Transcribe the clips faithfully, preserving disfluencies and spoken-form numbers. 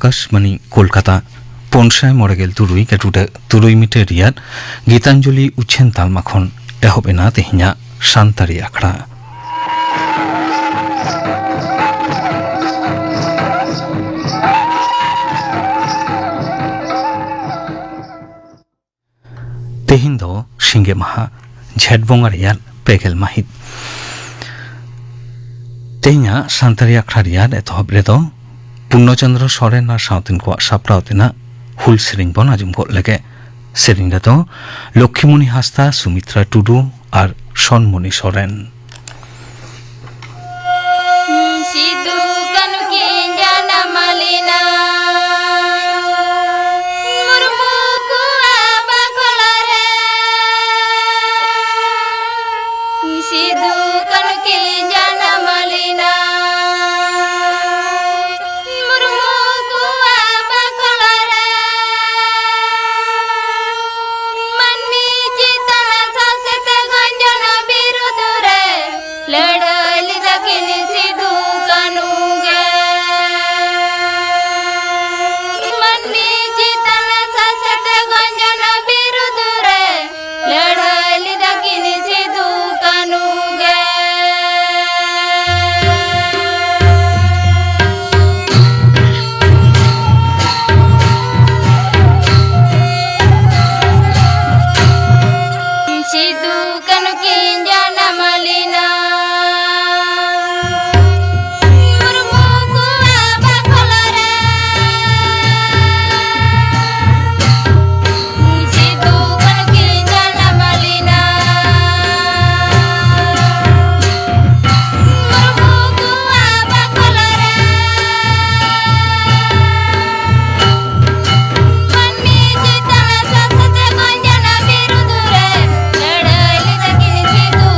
ᱟᱠᱟᱥᱵᱟᱱᱤ ᱠᱳᱞᱠᱟᱛᱟ, ᱯᱩᱱ ᱥᱟᱭ ᱢᱚᱬᱮ ᱜᱮᱞ ᱛᱩᱨᱩᱭ ᱜᱟᱹᱴᱩᱰᱟᱹ ᱛᱩᱨᱩᱭ ᱢᱤᱴᱟᱨ ᱨᱮᱭᱟᱜ ᱜᱤᱛᱟᱧᱡᱚᱞᱤ ᱩᱪᱷᱟᱹᱱ ᱛᱟᱞᱢᱟ ᱠᱷᱚᱱ ᱮᱦᱚᱵ ᱮᱱᱟ ᱛᱮᱦᱮᱧᱟᱜ ᱥᱟᱱᱛᱟᱲᱤ ᱟᱠᱷᱲᱟ᱾ ᱛᱮᱦᱮᱧ ᱫᱚ ᱥᱤᱸᱜᱮ ᱢᱟᱦᱟ, ᱡᱷᱮᱸᱴ ᱵᱚᱸᱜᱟ ᱨᱮᱭᱟᱜ ᱯᱮ ᱜᱮᱞ ᱢᱟᱹᱦᱤᱛ᱾ ᱛᱮᱦᱮᱧᱟᱜ ᱥᱟᱱᱛᱟᱲᱤ ᱟᱠᱷᱲᱟ ᱨᱮᱭᱟᱜ ᱮᱛᱚᱦᱚᱵ ᱨᱮᱫᱚ ᱯᱩᱨᱱᱚ ᱪᱚᱸᱫᱽᱨᱚ ᱥᱚᱨᱮᱱ ᱟᱨ ᱥᱟᱶᱛᱮᱱ ᱠᱚᱣᱟᱜ ᱥᱟᱯᱲᱟᱣ ᱛᱮᱱᱟᱜ ᱦᱩᱞ ᱥᱮᱨᱮᱧ ᱵᱚᱱ ᱟᱸᱡᱚᱢ ᱜᱚᱫ ᱞᱮᱜᱮ᱾ ᱥᱮᱨᱮᱧ ᱨᱮᱫᱚ ᱞᱚᱠᱠᱷᱤᱢᱚᱱᱤ ᱦᱟᱸᱥᱫᱟ, ᱥᱩᱢᱤᱛᱨᱟ ᱴᱩᱰᱩ ᱟᱨ ᱥᱚᱱᱢᱚᱱᱤ ᱥᱚᱨᱮᱱ᱾ ᱥᱤᱫᱩ ᱠᱟᱹᱱᱦᱩ ᱠᱤᱱ ᱡᱟᱱᱟᱢ ᱞᱮᱱᱟ ᱢᱩᱨᱢᱩ ᱠᱚᱣᱟᱜ ᱵᱟᱯᱞᱟ ᱨᱮ᱾ ᱥᱤᱫᱩ ᱠᱟᱹᱱᱦᱩ ᱠᱤᱱ ᱡᱟᱱᱟᱢ ᱞᱮᱱᱟ ᱢᱩᱨᱢᱩ ᱠᱚᱣᱟᱜ ᱵᱟᱯᱞᱟ ᱨᱮ᱾ ᱢᱟᱹᱱᱢᱤ ᱪᱮᱛᱟᱱ ᱥᱟᱥᱮᱛ ᱜᱚᱸᱡᱚᱱ ᱵᱤᱨᱩᱫᱷ ᱨᱮ ᱞᱟᱹᱲᱦᱟᱹᱭ ᱞᱮᱫᱟ ᱠᱤᱱ ᱥᱤᱫᱩ ᱠᱟᱹᱱᱦᱩ ᱜᱮ᱾ ᱢᱟᱹᱱᱢᱤ ᱪᱮᱛᱟᱱ ᱥᱟᱥᱮᱛ ᱜᱚᱸᱡᱚᱱ ᱵᱤᱨᱩᱫᱷ ᱨᱮ ᱞᱟᱹᱲᱦᱟᱹᱭ ᱞᱮᱫᱟ ᱠᱤᱱ ᱥᱤᱫᱩ ᱠᱟᱹᱱᱦᱩ ᱜᱮ᱾ ᱥᱤᱫᱩ ᱠᱟᱹᱱᱦᱩ ᱠᱤᱱ ᱡᱟᱱᱟᱢ ᱞᱮᱱᱟ ᱢᱩᱨᱢᱩ ᱠᱚᱣᱟᱜ ᱵᱟᱯᱞᱟ ᱨᱮ᱾ ᱥᱤᱫᱩ ᱠᱟᱹᱱᱦᱩ ᱠᱤᱱ ᱡᱟᱱᱟᱢ ᱞᱮᱱᱟ ᱢᱩᱨᱢᱩ ᱠᱚᱣᱟᱜ ᱵᱟᱯᱞᱟ ᱨᱮ᱾ ᱢᱟᱹᱱᱢᱤ ᱪᱮᱛᱟᱱ ᱥᱟᱥᱮᱛ ᱜᱚᱸᱡᱚᱱ ᱵᱤᱨᱩᱫᱷ ᱨᱮ ᱞᱟᱹᱲᱦᱟᱹᱭ ᱞᱮᱫᱟ ᱠᱤᱱ ᱥᱤᱫᱩ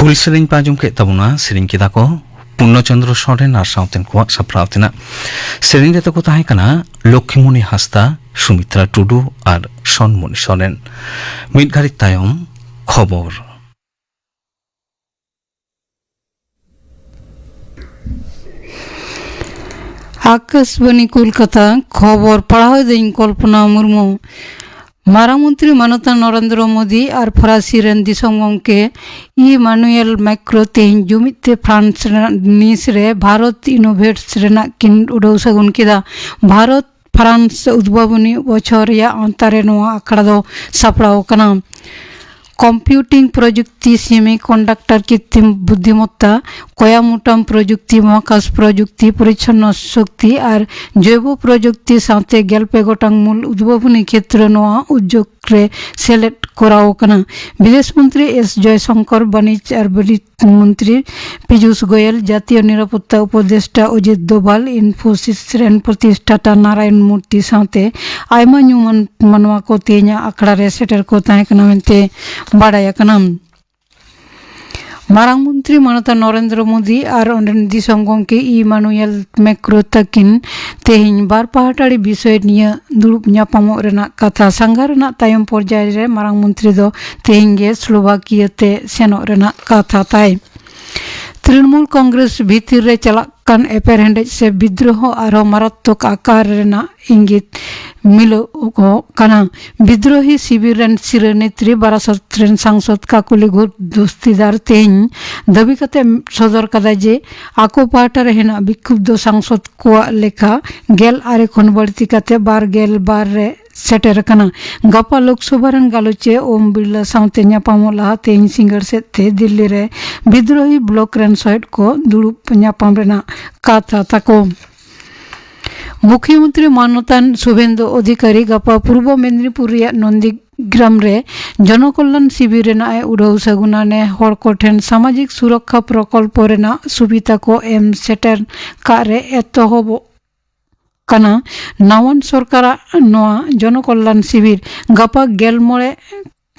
ᱦᱩᱞ ᱥᱮᱨᱮᱧ ᱯᱮ ᱟᱸᱡᱚᱢ ᱠᱮᱫ ᱛᱟᱵᱚᱱᱟ, ᱥᱮᱨᱮᱧ ᱠᱮᱫᱟ ᱠᱚ ᱯᱩᱨᱱᱚ ᱪᱚᱸᱫᱽᱨᱚ ᱥᱚᱨᱮᱱ ᱟᱨ ᱥᱟᱶᱛᱮᱱ ᱠᱚᱣᱟᱜ ᱥᱟᱯᱲᱟᱣ ᱛᱮᱱᱟᱜ᱾ ᱥᱮᱨᱮᱧ ᱨᱮᱫᱚ ᱠᱚ ᱛᱟᱦᱮᱸ ᱠᱟᱱᱟ ᱞᱚᱠᱠᱷᱤᱢᱚᱱᱤ ᱦᱟᱸᱥᱫᱟ, ᱥᱩᱢᱤᱛᱨᱟ ᱴᱩᱰᱩ ᱟᱨ ᱥᱚᱱᱢᱚᱱᱤ ᱥᱚᱨᱮᱱ᱾ ᱢᱤᱫ ᱜᱷᱟᱹᱲᱤᱡ ᱛᱟᱭᱚᱢ ᱠᱷᱚᱵᱚᱨ᱾ ᱟᱠᱟᱥᱵᱟᱱᱤ ᱠᱳᱞᱠᱟᱛᱟ, ᱠᱷᱚᱵᱚᱨ ᱯᱟᱲᱦᱟᱣ ᱮᱫᱟᱹᱧ ᱠᱚᱞᱯᱚᱱᱟ ᱢᱩᱨᱢᱩ᱾ ᱢᱟᱨᱟᱝ ᱢᱚᱱᱛᱨᱤ ᱢᱟᱱᱚᱛᱟᱱ ᱱᱚᱨᱮᱱᱫᱨᱚ ᱢᱳᱫᱤ ᱟᱨ ᱯᱷᱚᱨᱟᱥᱤ ᱨᱮᱱ ᱫᱤᱥᱚᱢ ᱜᱚᱢᱠᱮ ᱤᱢᱟᱱᱩᱭᱮᱞ ᱢᱮᱠᱨᱳ ᱛᱮᱦᱮᱧ ᱡᱩᱢᱤᱫ ᱛᱮ ᱯᱷᱨᱟᱱᱥ ᱨᱮᱱᱟᱜ ᱱᱤᱥ ᱨᱮ ᱵᱷᱟᱨᱚᱛ ᱤᱱᱳᱵᱷᱮᱴᱥ ᱨᱮᱱᱟᱜ ᱠᱤᱱ ᱩᱰᱟᱹᱣ ᱥᱟᱹᱜᱩᱱ ᱠᱮᱫᱟ᱾ ᱵᱷᱟᱨᱚᱛ ᱯᱷᱨᱟᱱᱥ ᱩᱫᱵᱷᱟᱵᱚᱱᱤ ᱵᱚᱪᱷᱚᱨ ᱨᱮᱭᱟᱜ ᱟᱶᱛᱟ ᱨᱮ ᱱᱚᱣᱟ ᱟᱠᱷᱲᱟ ᱫᱚ ᱥᱟᱯᱲᱟᱣ ᱟᱠᱟᱱᱟ᱾ ᱠᱚᱢᱯᱤᱭᱩᱴᱤᱝ ᱯᱨᱚᱡᱩᱠᱛᱤ, ᱥᱮᱢᱤᱠᱚᱱᱰᱟᱠᱴᱟᱨ, ᱠᱨᱤᱛᱨᱤᱢ ᱵᱩᱫᱽᱫᱷᱤᱢᱚᱛᱛᱟ, ᱠᱚᱭᱟᱢᱩᱴᱟᱢ ᱯᱨᱚᱡᱩᱠᱛᱤ, ᱢᱚᱦᱟᱠᱟᱥ ᱯᱨᱚᱡᱩᱠᱛᱤ, ᱯᱚᱨᱤᱪᱷᱚᱱᱱᱚ ᱥᱚᱠᱛᱤ ᱟᱨ ᱡᱚᱭᱵᱚ ᱯᱨᱚᱡᱩᱠᱛᱤ ᱥᱟᱶᱛᱮ ᱜᱮᱞ ᱯᱮ ᱜᱚᱴᱟᱝ ᱢᱩᱞ ᱩᱫᱵᱷᱟᱵᱚᱱᱤ ᱠᱷᱮᱛᱨᱚ ᱱᱚᱣᱟ ᱩᱫᱽᱡᱳᱜᱽ ᱨᱮ ᱥᱮᱞᱮᱫ ᱠᱚᱨᱟᱣ ᱟᱠᱟᱱᱟ᱾ ᱵᱤᱫᱮᱥ ᱢᱚᱱᱛᱨᱤ ᱮᱥ ᱡᱚᱭᱥᱚᱝᱠᱚᱨ, ᱵᱟᱹᱱᱤᱡᱽ ᱟᱨ ᱵᱟᱹᱱᱤᱡᱽ ᱢᱚᱱᱛᱨᱤ ᱯᱤᱡᱩᱥ ᱜᱳᱭᱮᱞ, ᱡᱟᱛᱤᱭᱚ ᱱᱤᱨᱟᱯᱚᱛᱛᱟ ᱩᱯᱚᱫᱮᱥᱴᱟ ᱚᱡᱤᱛ ᱫᱳᱵᱟᱞ, ᱤᱱᱯᱷᱳᱥᱤᱥ ᱨᱮᱱ ᱯᱨᱚᱛᱤᱥᱴᱷᱟᱛᱟ ᱱᱟᱨᱟᱭᱚᱱ ᱢᱩᱨᱛᱤ ᱥᱟᱶᱛᱮ ᱟᱭᱢᱟ ᱧᱩᱢᱟᱱ ᱢᱟᱱᱣᱟ ᱠᱚ ᱛᱮᱦᱮᱧᱟᱜ ᱟᱠᱷᱲᱟ ᱨᱮ ᱥᱮᱴᱮᱨ ᱠᱚ ᱛᱟᱦᱮᱸ ᱠᱟᱱᱟ ᱢᱮᱱᱛᱮ ᱵᱟᱰᱟᱭ ᱟᱠᱟᱱᱟ᱾ ᱢᱟᱨᱟᱝ ᱢᱚᱱᱛᱨᱤ ᱢᱟᱱᱚᱛᱟᱱ ᱱᱚᱨᱮᱱᱫᱨᱚ ᱢᱳᱫᱤ ᱟᱨ ᱚᱸᱰᱮᱱ ᱫᱤᱥᱚᱢ ᱜᱚᱢᱠᱮ ᱤᱢᱟᱱᱩᱭᱮᱞ ᱢᱮᱠᱨᱳ ᱛᱟᱹᱠᱤᱱ ᱛᱮᱦᱮᱧ ᱵᱟᱨ ᱯᱟᱦᱴᱟᱲᱤ ᱵᱤᱥᱚᱭ ᱱᱤᱭᱟᱹ ᱫᱩᱲᱩᱵ ᱧᱟᱯᱟᱢᱚᱜ ᱨᱮᱱᱟᱜ ᱠᱟᱛᱷᱟ᱾ ᱥᱟᱸᱜᱷᱟᱨ ᱨᱮᱱᱟᱜ ᱛᱟᱭᱚᱢ ᱯᱚᱨᱡᱟᱭ ᱨᱮ ᱢᱟᱨᱟᱝ ᱢᱚᱱᱛᱨᱤ ᱫᱚ ᱛᱮᱦᱮᱧ ᱜᱮ ᱥᱞᱳᱵᱟᱠᱤᱭᱟ ᱛᱮ ᱥᱮᱱᱚᱜ ᱨᱮᱱᱟᱜ ᱠᱟᱛᱷᱟ ᱛᱟᱭ᱾ ᱛᱨᱤᱱᱢᱩᱞ ᱠᱚᱝᱜᱨᱮᱥ ᱵᱷᱤᱛᱤᱨ ᱨᱮ ᱪᱟᱞᱟᱜ ᱠᱟᱱ ᱮᱯᱮᱨᱦᱮᱸᱰᱮᱡ ᱥᱮ ᱵᱤᱫᱽᱨᱳᱦᱚ ᱟᱨᱦᱚᱸ ᱢᱟᱨᱟᱛᱢᱚᱠ ᱟᱠᱟᱨ ᱨᱮᱱᱟᱜ ᱤᱝᱜᱤᱛ ᱢᱤᱞᱟᱹᱣᱚᱜ ᱠᱟᱱᱟ᱾ ᱵᱤᱫᱽᱨᱳᱦᱤ ᱥᱤᱵᱤᱨ ᱨᱮᱱ ᱥᱤᱨᱟᱹ ᱱᱮᱛᱨᱤ ᱵᱟᱨᱟᱥᱟᱛ ᱨᱮᱱ ᱥᱟᱝᱥᱚᱫ ᱠᱟᱠᱩᱞᱤ ᱜᱷᱳᱥ ᱫᱚᱥᱛᱤᱫᱟᱨ ᱛᱮᱦᱮᱧ ᱫᱟᱹᱵᱤ ᱠᱟᱛᱮ ᱥᱚᱫᱚᱨ ᱠᱟᱫᱟ ᱡᱮ ᱟᱠᱚ ᱯᱟᱦᱴᱟ ᱨᱮ ᱦᱮᱱᱟᱜ ᱵᱤᱠᱠᱷᱩᱵᱫᱷᱚ ᱥᱟᱝᱥᱚᱫ ᱠᱚᱣᱟᱜ ᱞᱮᱠᱷᱟ ᱜᱮᱞ ᱟᱨᱮ ᱠᱷᱚᱱ ᱵᱟᱹᱲᱛᱤ ᱠᱟᱛᱮ ᱵᱟᱨ ᱜᱮᱞ ᱵᱟᱨ ᱨᱮ ᱥᱮᱴᱮᱨ ᱟᱠᱟᱱᱟ᱾ ᱜᱟᱯᱟ ᱞᱳᱠᱥᱚᱵᱷᱟ ᱨᱮᱱ ᱜᱟᱞᱚᱪᱤᱭᱟᱹ ᱳᱢ ᱵᱤᱨᱞᱟ ᱥᱟᱶᱛᱮ ᱧᱟᱯᱟᱢᱚᱜ ᱞᱟᱦᱟ ᱛᱮᱦᱮᱧ ᱥᱤᱸᱜᱟᱹᱲ ᱥᱮᱫ ᱛᱮ ᱫᱤᱞᱞᱤ ᱨᱮ ᱵᱤᱫᱽᱨᱳᱦᱤ ᱵᱞᱚᱠ ᱨᱮᱱ ᱥᱚᱦᱮᱫ ᱠᱚ ᱫᱩᱲᱩᱵ ᱧᱟᱯᱟᱢ ᱨᱮᱱᱟᱜ ᱠᱟᱛᱷᱟ ᱛᱟᱠᱚ᱾ ᱢᱩᱠᱷᱭᱚᱢᱚᱱᱛᱨᱤ ᱢᱟᱱᱚᱛᱟᱱ ᱥᱩᱵᱷᱮᱱᱫᱩ ᱚᱫᱷᱤᱠᱟᱨᱤ ᱜᱟᱯᱟ ᱯᱩᱨᱵᱚ ᱢᱮᱫᱽᱱᱤᱯᱩᱨ ᱨᱮᱭᱟᱜ ᱱᱚᱱᱫᱤᱜᱨᱟᱢ ᱨᱮ ᱡᱚᱱᱚᱠᱚᱞᱞᱟᱱ ᱥᱤᱵᱤᱨ ᱨᱮᱱᱟᱜ ᱮ ᱩᱰᱷᱟᱹᱣ ᱥᱟᱹᱜᱩᱱᱟ᱾ ᱱᱮ ᱦᱚᱲ ᱠᱚᱴᱷᱮᱱ ᱥᱟᱢᱟᱡᱤᱠ ᱥᱩᱨᱚᱠᱠᱷᱟ ᱯᱨᱚᱠᱚᱞᱯᱚ ᱨᱮᱱᱟᱜ ᱥᱩᱵᱤᱫᱷᱟ ᱠᱚ ᱮᱢ ᱥᱮᱴᱮᱨ ᱠᱟᱜ ᱨᱮ ᱮᱛᱚᱦᱚᱵᱚᱜ ᱠᱟᱱᱟ ᱱᱟᱣᱟᱱ ᱥᱚᱨᱠᱟᱨᱟᱜ ᱱᱚᱣᱟ ᱡᱚᱱᱚᱠᱚᱞᱞᱟᱱ ᱥᱤᱵᱤᱨ᱾ ᱜᱟᱯᱟ ᱜᱮᱞ ᱢᱚᱬᱮ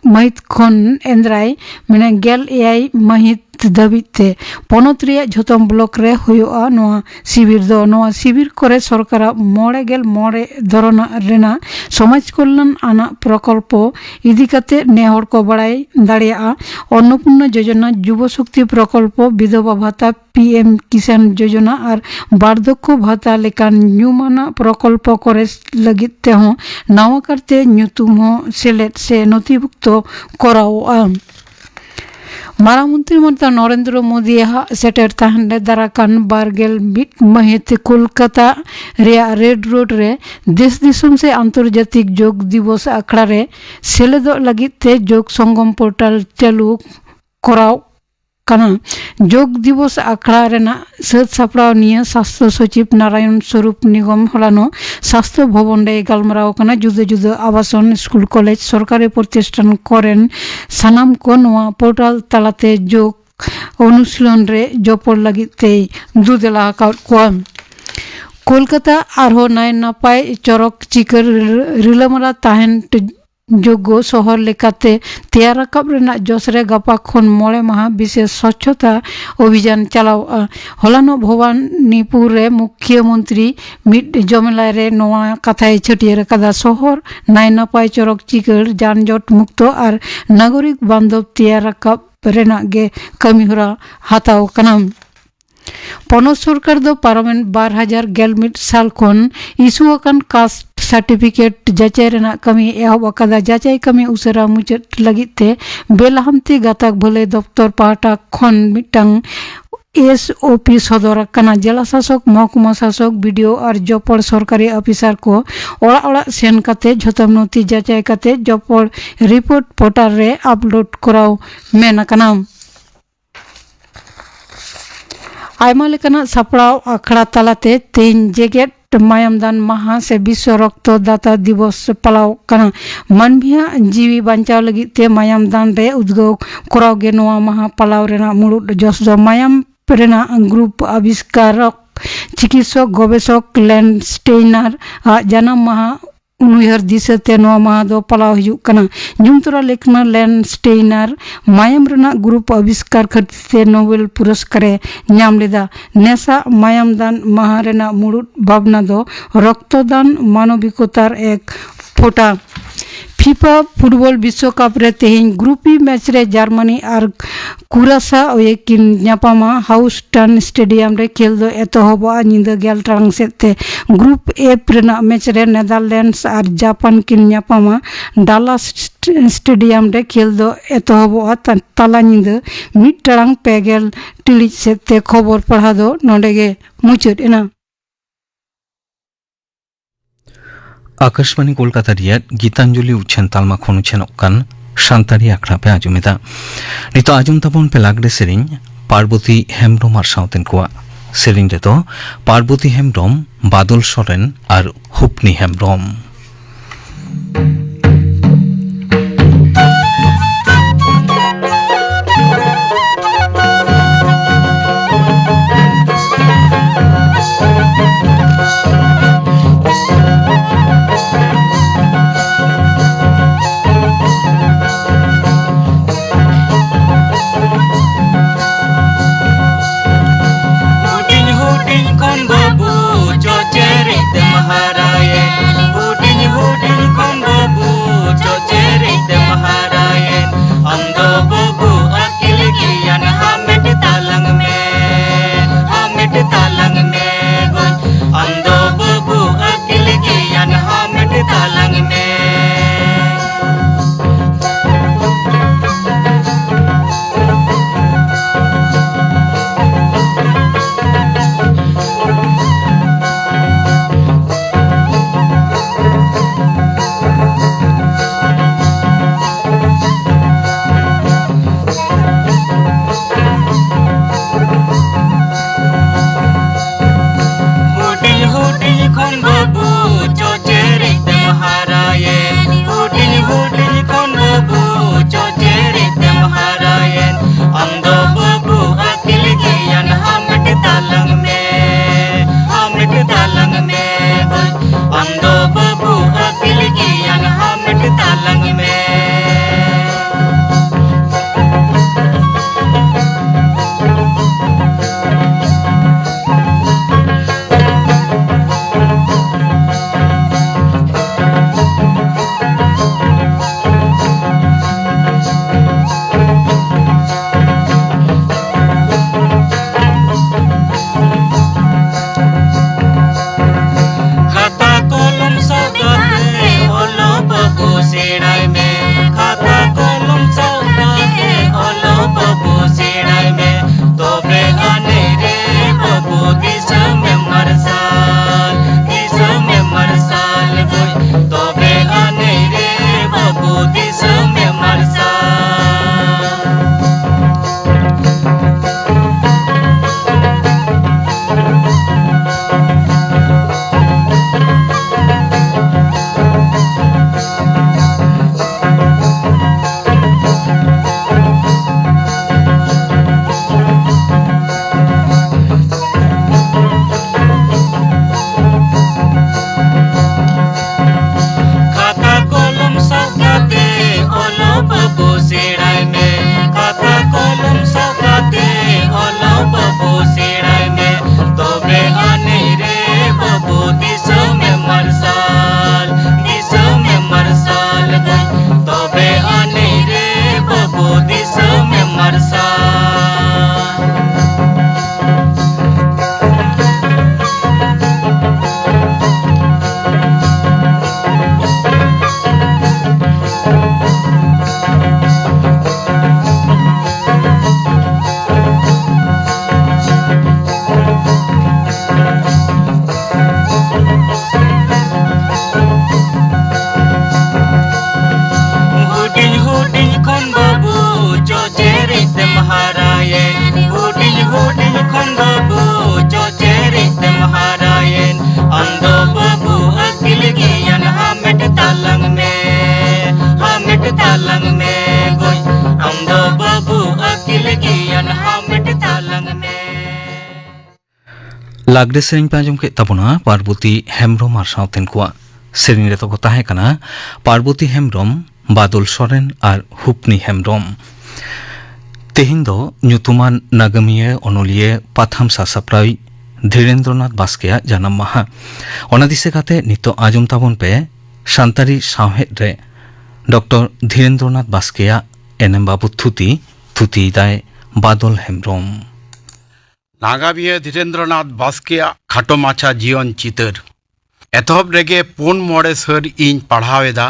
ᱢᱟᱹᱦᱤᱛ ᱠᱷᱚᱱ ᱮᱱᱫᱨᱟᱭ ᱢᱟᱱᱮ ᱜᱮᱞ ᱮᱭᱟᱭ ᱢᱟᱹᱦᱤᱛ ᱫᱷᱟᱹᱵᱤᱡ ᱛᱮ ᱯᱚᱱᱚᱛ ᱨᱮᱭᱟᱜ ᱡᱷᱚᱛᱚᱢ ᱵᱞᱚᱠ ᱨᱮ ᱦᱩᱭᱩᱜᱼᱟ ᱱᱚᱣᱟ ᱥᱤᱵᱤᱨ ᱫᱚ᱾ ᱱᱚᱣᱟ ᱥᱤᱵᱤᱨ ᱠᱚᱨᱮ ᱥᱚᱨᱠᱟᱨᱟᱜ ᱢᱚᱬᱮ ᱜᱮᱞ ᱢᱚᱬᱮ ᱫᱷᱚᱨᱚᱱᱟᱜ ᱨᱮᱱᱟᱜ ᱥᱚᱢᱟᱡᱽ ᱠᱚᱞᱭᱟᱱ ᱟᱱᱟᱜ ᱯᱨᱚᱠᱚᱞᱯᱚ ᱤᱫᱤ ᱠᱟᱛᱮ ᱱᱮ ᱦᱚᱲ ᱠᱚ ᱵᱟᱲᱟᱭ ᱫᱟᱲᱮᱭᱟᱜᱼᱟ᱾ ᱚᱱᱱᱚᱯᱩᱨᱱᱟ ᱡᱳᱡᱚᱱᱟ, ᱡᱩᱵᱚ ᱥᱚᱠᱛᱤ ᱯᱨᱚᱠᱚᱞᱯᱚ, ᱵᱤᱫᱷᱚᱵᱟ ᱵᱷᱟᱛᱟ, ᱯᱤ ᱮᱢ ᱠᱤᱥᱟᱱ ᱡᱳᱡᱚᱱᱟ ᱟᱨ ᱵᱟᱨᱫᱷᱚᱠᱠᱚ ᱵᱷᱟᱛᱟ ᱞᱮᱠᱟᱱ ᱧᱩᱢᱟᱱᱟᱜ ᱯᱨᱚᱠᱚᱞᱯᱚ ᱠᱚᱨᱮ ᱞᱟᱹᱜᱤᱫ ᱛᱮᱦᱚᱸ ᱱᱟᱣᱟ ᱠᱟᱨᱛᱮ ᱧᱩᱛᱩᱢ ᱦᱚᱸ ᱥᱮᱞᱮᱫ ᱥᱮ ᱱᱚᱛᱷᱤᱵᱷᱩᱠᱛᱚ ᱠᱚᱨᱟᱣᱚᱜᱼᱟ᱾ ᱢᱟᱨᱟᱝ ᱢᱚᱱᱛᱨᱤ ᱢᱚᱢᱚᱛᱟ ᱱᱚᱨᱮᱱᱫᱨᱚ ᱢᱳᱫᱤᱭᱟᱜ ᱥᱮᱴᱮᱨ ᱛᱟᱦᱮᱱ ᱨᱮ ᱫᱟᱨᱟᱠᱟᱱ ᱵᱟᱨ ᱜᱮᱞ ᱢᱤᱫ ᱢᱟᱹᱦᱤᱛ ᱠᱳᱞᱠᱟᱛᱟ ᱨᱮᱭᱟᱜ ᱨᱮᱰ ᱨᱳᱰ ᱨᱮ ᱫᱮᱥ ᱫᱤᱥᱚᱢ ᱥᱮ ᱟᱱᱛᱚᱨᱡᱟᱛᱤᱠ ᱡᱳᱜᱽ ᱫᱤᱵᱚᱥ ᱟᱠᱷᱲᱟ ᱨᱮ ᱥᱮᱞᱮᱫᱚᱜ ᱞᱟᱹᱜᱤᱫ ᱛᱮ ᱡᱳᱜᱽ ᱥᱚᱝᱜᱚᱢ ᱯᱳᱨᱴᱟᱞ ᱪᱟᱹᱞᱩ ᱠᱚᱨᱟᱣ ᱠᱟᱱᱟ᱾ ᱡᱳᱜᱽ ᱫᱤᱵᱚᱥ ᱟᱠᱷᱲᱟ ᱨᱮᱱᱟᱜ ᱥᱟᱹᱛ ᱥᱟᱯᱲᱟᱣ ᱱᱤᱭᱟᱹ ᱥᱟᱥᱛᱷᱚ ᱥᱚᱪᱤᱵᱽ ᱱᱟᱨᱟᱭᱚᱱ ᱥᱚᱨᱩᱯ ᱱᱤᱜᱚᱢ ᱦᱚᱞᱟᱱᱚᱜ ᱥᱟᱥᱛᱷᱚ ᱵᱷᱚᱵᱚᱱ ᱨᱮᱭ ᱜᱟᱞᱢᱟᱨᱟᱣ ᱠᱟᱱᱟ᱾ ᱡᱩᱫᱟᱹ ᱡᱩᱫᱟᱹ ᱟᱵᱟᱥᱚᱱ, ᱥᱠᱩᱞ, ᱠᱚᱞᱮᱡᱽ, ᱥᱚᱨᱠᱟᱨᱤ ᱯᱨᱚᱛᱤᱥᱴᱷᱟᱱ ᱠᱚᱨᱮᱱ ᱥᱟᱱᱟᱢ ᱠᱚ ᱱᱚᱣᱟ ᱯᱳᱨᱴᱟᱞ ᱛᱟᱞᱟᱛᱮ ᱡᱳᱜᱽ ᱚᱱᱩᱥᱤᱞᱚᱱ ᱨᱮ ᱡᱚᱯᱚᱲ ᱞᱟᱹᱜᱤᱫ ᱛᱮᱭ ᱫᱩᱫᱮᱞᱟ ᱟᱠᱟᱫ ᱠᱚᱣᱟ᱾ ᱠᱳᱞᱠᱟᱛᱟ ᱟᱨᱦᱚᱸ ᱱᱟᱭ ᱱᱟᱯᱟᱭ ᱪᱚᱨᱚᱠ ᱪᱤᱠᱟᱹᱲ ᱨᱤᱞᱟᱹᱢᱟᱞᱟ ᱛᱟᱦᱮᱱ ᱡᱳᱜᱽᱜᱚ ᱥᱚᱦᱚᱨ ᱞᱮᱠᱟᱛᱮ ᱛᱮᱭᱟᱨ ᱨᱟᱠᱟᱵ ᱨᱮᱱᱟᱜ ᱡᱚᱥ ᱨᱮ ᱜᱟᱯᱟ ᱠᱷᱚᱱ ᱢᱚᱬᱮ ᱢᱟᱦᱟ ᱵᱤᱥᱮᱥ ᱥᱚᱪᱪᱷᱚᱛᱟ ᱚᱵᱷᱤᱡᱟᱱ ᱪᱟᱞᱟᱣᱚᱜᱼᱟ᱾ ᱦᱚᱞᱟᱱᱚᱜ ᱵᱷᱚᱵᱟᱱᱤᱯᱩᱨ ᱨᱮ ᱢᱩᱠᱷᱭᱚ ᱢᱚᱱᱛᱨᱤ ᱢᱤᱫ ᱡᱚᱢᱮᱞᱟᱭ ᱨᱮ ᱱᱚᱣᱟ ᱠᱟᱛᱷᱟᱭ ᱪᱷᱟᱹᱴᱭᱟᱹᱨ ᱟᱠᱟᱫᱟ᱾ ᱥᱚᱦᱚᱨ ᱱᱟᱭ ᱱᱟᱯᱟᱭ ᱪᱚᱨᱚᱠ ᱪᱤᱠᱟᱹᱲ ᱡᱟᱱᱡᱚᱴ ᱢᱩᱠᱛᱚ ᱟᱨ ᱱᱟᱜᱚᱨᱤᱠ ᱵᱟᱱᱫᱚᱵ ᱛᱮᱭᱟᱨ ᱨᱟᱠᱟᱵ ᱨᱮᱱᱟᱜ ᱜᱮ ᱠᱟᱹᱢᱤᱦᱚᱨᱟ ᱦᱟᱛᱟᱣ ᱠᱟᱱᱟ᱾ ᱯᱚᱱᱚᱛ ᱥᱚᱨᱠᱟᱨ ᱫᱚ ᱯᱟᱨᱚᱢᱮᱱ ᱵᱟᱨ ᱦᱟᱡᱟᱨ ᱜᱮᱞ ᱢᱤᱫ ᱥᱟᱞ ᱠᱷᱚᱱ ᱤᱥᱩ ᱟᱠᱟᱱ ᱠᱟᱥᱴ ᱥᱟᱨᱴᱤᱯᱷᱤᱠᱮᱴ ᱡᱟᱪᱟᱭ ᱨᱮᱱᱟᱜ ᱠᱟᱹᱢᱤ ᱮᱦᱚᱵ ᱟᱠᱟᱫᱟ᱾ ᱡᱟᱪᱟᱭ ᱠᱟᱹᱢᱤ ᱩᱥᱟᱹᱨᱟ ᱢᱩᱪᱟᱹᱫ ᱞᱟᱹᱜᱤᱫ ᱛᱮ ᱵᱮᱞᱟᱦᱟᱱᱛᱤ ᱜᱟᱛᱟᱠ ᱵᱷᱟᱹᱞᱟᱹᱭ ᱫᱚᱯᱛᱚᱨ ᱯᱟᱦᱴᱟ ᱠᱷᱚᱱ ᱢᱤᱫᱴᱟᱝ ᱮᱥ ᱳ ᱯᱤ ᱥᱚᱫᱚᱨ ᱟᱠᱟᱱᱟ᱾ ᱡᱮᱞᱟ ᱥᱟᱥᱚᱠ, ᱢᱚᱦᱠᱩᱢᱟ ᱥᱟᱥᱚᱠ, ᱵᱤ ᱰᱤ ᱳ ᱟᱨ ᱡᱚᱯᱚᱲ ᱥᱚᱨᱠᱟᱨᱤ ᱚᱯᱷᱤᱥᱟᱨ ᱠᱚ ᱚᱲᱟᱜ ᱚᱲᱟᱜ ᱥᱮᱱ ᱠᱟᱛᱮ ᱡᱷᱚᱛᱚᱢ ᱱᱚᱛᱷᱤ ᱡᱟᱪᱟᱭ ᱠᱟᱛᱮ ᱡᱚᱯᱚᱲ ᱨᱤᱯᱳᱨᱴ ᱯᱳᱨᱴᱟᱞ ᱨᱮ ᱟᱯᱞᱳᱰ ᱠᱚᱨᱟᱣ ᱢᱮᱱ ᱟᱠᱟᱱᱟ᱾ ᱟᱭᱢᱟ ᱞᱮᱠᱟᱱᱟᱜ ᱥᱟᱯᱲᱟᱣ ᱟᱠᱷᱲᱟ ᱛᱟᱞᱟᱛᱮ ᱛᱮᱦᱮᱧ ᱡᱮᱜᱮᱛ ᱢᱟᱭᱟᱢ ᱫᱟᱱ ᱢᱟᱦᱟ ᱥᱮ ᱵᱤᱥᱥᱚ ᱨᱚᱠᱛᱚ ᱫᱟᱛᱟ ᱫᱤᱵᱚᱥ ᱯᱟᱞᱟᱣ ᱠᱟᱱᱟ᱾ ᱢᱟᱹᱱᱢᱤᱭᱟᱜ ᱡᱤᱣᱤ ᱵᱟᱧᱪᱟᱣ ᱞᱟᱹᱜᱤᱫ ᱛᱮ ᱢᱟᱭᱟᱢ ᱫᱟᱱ ᱨᱮ ᱩᱫᱽᱜᱟᱹᱣ ᱠᱚᱨᱟᱣ ᱜᱮ ᱱᱚᱣᱟ ᱢᱟᱦᱟ ᱯᱟᱞᱟᱣ ᱨᱮᱱᱟᱜ ᱢᱩᱲᱩᱫ ᱡᱚᱥ ᱫᱚ᱾ ᱢᱟᱭᱟᱢ ᱨᱮᱱᱟᱜ ᱜᱨᱩᱯ ᱟᱵᱤᱥᱠᱟᱨᱚᱠ ᱪᱤᱠᱤᱛᱥᱚᱠ ᱜᱚᱵᱮᱥᱚᱠ ᱞᱮᱱ ᱥᱴᱮᱭᱱᱟᱨ ᱟᱜ ᱡᱟᱱᱟᱢ ᱢᱟᱦᱟ ᱩᱱᱩᱭᱦᱟᱹᱨ ᱫᱤᱥᱟᱹᱛᱮ ᱱᱚᱣᱟ ᱢᱟᱦᱟ ᱫᱚ ᱯᱟᱞᱟᱣ ᱦᱩᱭᱩᱜ ᱠᱟᱱᱟ᱾ ᱧᱩᱢ ᱛᱚᱨᱟ ᱞᱮᱠᱷᱱᱟ ᱞᱮᱱ ᱥᱴᱮᱭᱱᱟᱨ ᱢᱟᱭᱟᱢ ᱨᱮᱱᱟᱜ ᱜᱨᱩᱯ ᱟᱵᱤᱥᱠᱟᱨ ᱠᱷᱟᱹᱛᱤᱨ ᱛᱮ ᱱᱳᱵᱮᱞ ᱯᱩᱨᱚᱥᱠᱟᱨ ᱮ ᱧᱟᱢ ᱞᱮᱫᱟ᱾ ᱱᱮᱥᱟᱜ ᱢᱟᱭᱟᱢ ᱫᱟᱱ ᱢᱟᱦᱟ ᱨᱮᱱᱟᱜ ᱢᱩᱲᱩᱫ ᱵᱷᱟᱵᱽᱱᱟ ᱫᱚ ᱨᱚᱠᱛᱚᱫᱟᱱ ᱢᱟᱱᱚᱵᱤᱠᱚᱛᱟᱨ ᱮᱠ ᱯᱷᱳᱴᱟ᱾ ᱯᱷᱤᱯᱟ ᱯᱷᱩᱴᱵᱚᱞ ᱵᱤᱥᱣᱚᱠᱟᱯ ᱨᱮ ᱛᱮᱦᱮᱧ ᱜᱨᱩᱯ ᱤ ᱢᱮᱪ ᱨᱮ ᱡᱟᱨᱢᱟᱱᱤ ᱟᱨ ᱠᱩᱨᱟᱥᱟ ᱚᱭᱮ ᱠᱤᱱ ᱧᱟᱯᱟᱢᱟ᱾ ᱦᱟᱣᱩᱥᱴᱟᱱ ᱥᱴᱮᱰᱤᱭᱟᱢ ᱨᱮ ᱠᱷᱮᱞ ᱫᱚ ᱮᱛᱚᱦᱚᱵᱚᱜᱼᱟ ᱧᱤᱫᱟᱹ ᱜᱮᱞ ᱴᱟᱲᱟᱝ ᱥᱮᱫ ᱛᱮ᱾ ᱜᱨᱩᱯ ᱮᱯᱷ ᱨᱮᱱᱟᱜ ᱢᱮᱪ ᱨᱮ ᱱᱮᱫᱟᱨᱞᱮᱱᱰᱥ ᱟᱨ ᱡᱟᱯᱟᱱ ᱠᱤᱱ ᱧᱟᱯᱟᱢᱟ᱾ ᱰᱟᱞᱟᱥ ᱥᱴ-, ᱥᱴᱮᱰᱤᱭᱟᱢ ᱨᱮ ᱠᱷᱮᱞ ᱫᱚ ᱮᱛᱚᱦᱚᱵᱚᱜᱼᱟ ᱛᱟ-, ᱛᱟᱞᱟ ᱧᱤᱫᱟᱹ ᱢᱤᱫ ᱴᱟᱲᱟᱝ ᱯᱮ ᱜᱮᱞ ᱴᱤᱲᱤᱡ ᱥᱮᱫ ᱛᱮ᱾ ᱠᱷᱚᱵᱚᱨ ᱯᱟᱲᱦᱟᱣ ᱫᱚ ᱱᱚᱰᱮ ᱜᱮ ᱢᱩᱪᱟᱹᱫ ᱮᱱᱟ᱾ ᱟᱠᱟᱥᱵᱟᱱᱤ ᱠᱳᱞᱠᱟᱛᱟ ᱨᱮᱭᱟᱜ ᱜᱤᱛᱟᱧᱡᱚᱞᱤ ᱩᱪᱷᱟᱹᱱ ᱛᱟᱞᱢᱟ ᱠᱷᱚᱱ ᱩᱪᱷᱟᱹᱱᱚᱜ ᱠᱟᱱ ᱥᱟᱱᱛᱟᱲᱤ ᱟᱠᱷᱲᱟ ᱯᱮ ᱟᱸᱡᱚᱢ ᱮᱫᱟ᱾ ᱱᱤᱛᱚᱜ ᱟᱸᱡᱚᱢ ᱛᱟᱵᱚᱱ ᱯᱮ ᱞᱟᱜᱽᱲᱮ ᱥᱮᱨᱮᱧ ᱯᱟᱨᱵᱚᱛᱤ ᱦᱮᱢᱵᱽᱨᱚᱢ ᱟᱨ ᱥᱟᱶᱛᱮᱱ ᱠᱚᱣᱟᱜ᱾ ᱥᱮᱨᱮᱧ ᱨᱮᱫᱚ ᱯᱟᱨᱵᱚᱛᱤ ᱦᱮᱢᱵᱽᱨᱚᱢ, ᱵᱟᱫᱚᱞ ᱥᱚᱨᱮᱱ ᱟᱨ ᱦᱩᱯᱱᱤ ᱦᱮᱢᱵᱽᱨᱚᱢ᱾ ᱦᱩᱰᱤᱧ ᱦᱩᱰᱤᱧ ᱠᱷᱚᱱ ᱵᱟᱹᱵᱩ ᱪᱚᱪᱮᱨᱤᱡ ᱛᱮᱢ ᱦᱟᱨᱟᱭᱮ᱾ ᱦᱩᱰᱤᱧ ᱞᱟᱜᱽᱲᱮ ᱥᱮᱨᱮᱧ ᱯᱮ ᱟᱸᱡᱚᱢ ᱠᱮᱫ ᱛᱟᱵᱚᱱᱟ ᱯᱟᱨᱵᱚᱛᱤ ᱦᱮᱢᱵᱽᱨᱚᱢ ᱟᱨ ᱥᱟᱶᱛᱮᱱ ᱠᱚᱣᱟᱜ ᱥᱮᱨᱮᱧ ᱨᱮᱫᱚ ᱠᱚ ᱛᱟᱦᱮᱸ ᱠᱟᱱᱟ ᱯᱟᱨᱵᱚᱛᱤ ᱦᱮᱢᱵᱽᱨᱚᱢ, ᱵᱟᱫᱚᱞ ᱥᱚᱨᱮᱱ ᱟᱨ ᱦᱩᱯᱱᱤ ᱦᱮᱢᱵᱽᱨᱚᱢ᱾ ᱛᱮᱦᱮᱧ ᱫᱚ ᱧᱩᱛᱩᱢᱟᱱ ᱱᱟᱜᱟᱢᱤᱭᱟᱹ, ᱚᱱᱚᱞᱤᱭᱟᱹ, ᱯᱟᱛᱷᱟᱢ ᱥᱟᱥᱟᱯᱲᱟᱣᱤᱡ ᱫᱷᱤᱨᱮᱱᱫᱨᱚᱱᱟᱛᱷ ᱵᱟᱥᱠᱮᱭᱟᱜ ᱡᱟᱱᱟᱢ ᱢᱟᱦᱟ᱾ ᱚᱱᱟ ᱫᱤᱥᱟᱹ ᱠᱟᱛᱮ ᱱᱤᱛᱚᱜ ᱟᱸᱡᱚᱢ ᱛᱟᱵᱚᱱ ᱯᱮ ᱥᱟᱱᱛᱟᱲᱤ ᱥᱟᱶᱦᱮᱫ ᱨᱮ ᱰᱚᱠᱴᱚᱨ ᱫᱷᱤᱨᱮᱱᱫᱨᱚᱱᱟᱛᱷ ᱵᱟᱥᱠᱮᱭᱟᱜ ᱮᱱᱮᱢ ᱵᱟᱵᱚᱛ ᱛᱷᱩᱛᱤ᱾ ᱛᱷᱩᱛᱤᱭᱮᱫᱟᱭ ᱵᱟᱫᱚᱞ ᱦᱮᱢᱵᱽᱨᱚᱢ᱾ ᱱᱟᱜᱟᱢᱤᱭᱟᱹ ᱫᱷᱤᱨᱮᱱᱫᱨᱚᱱᱟᱛᱷ ᱵᱟᱥᱠᱮᱭᱟᱜ ᱠᱷᱟᱴᱚ ᱢᱟᱪᱷᱟ ᱡᱤᱭᱚᱱ ᱪᱤᱛᱟᱹᱨ᱾ ᱮᱛᱚᱦᱚᱵ ᱨᱮᱜᱮ ᱯᱩᱱ ᱢᱚᱬᱮ ᱥᱟᱹᱨ ᱤᱧ ᱯᱟᱲᱦᱟᱣ ᱮᱫᱟ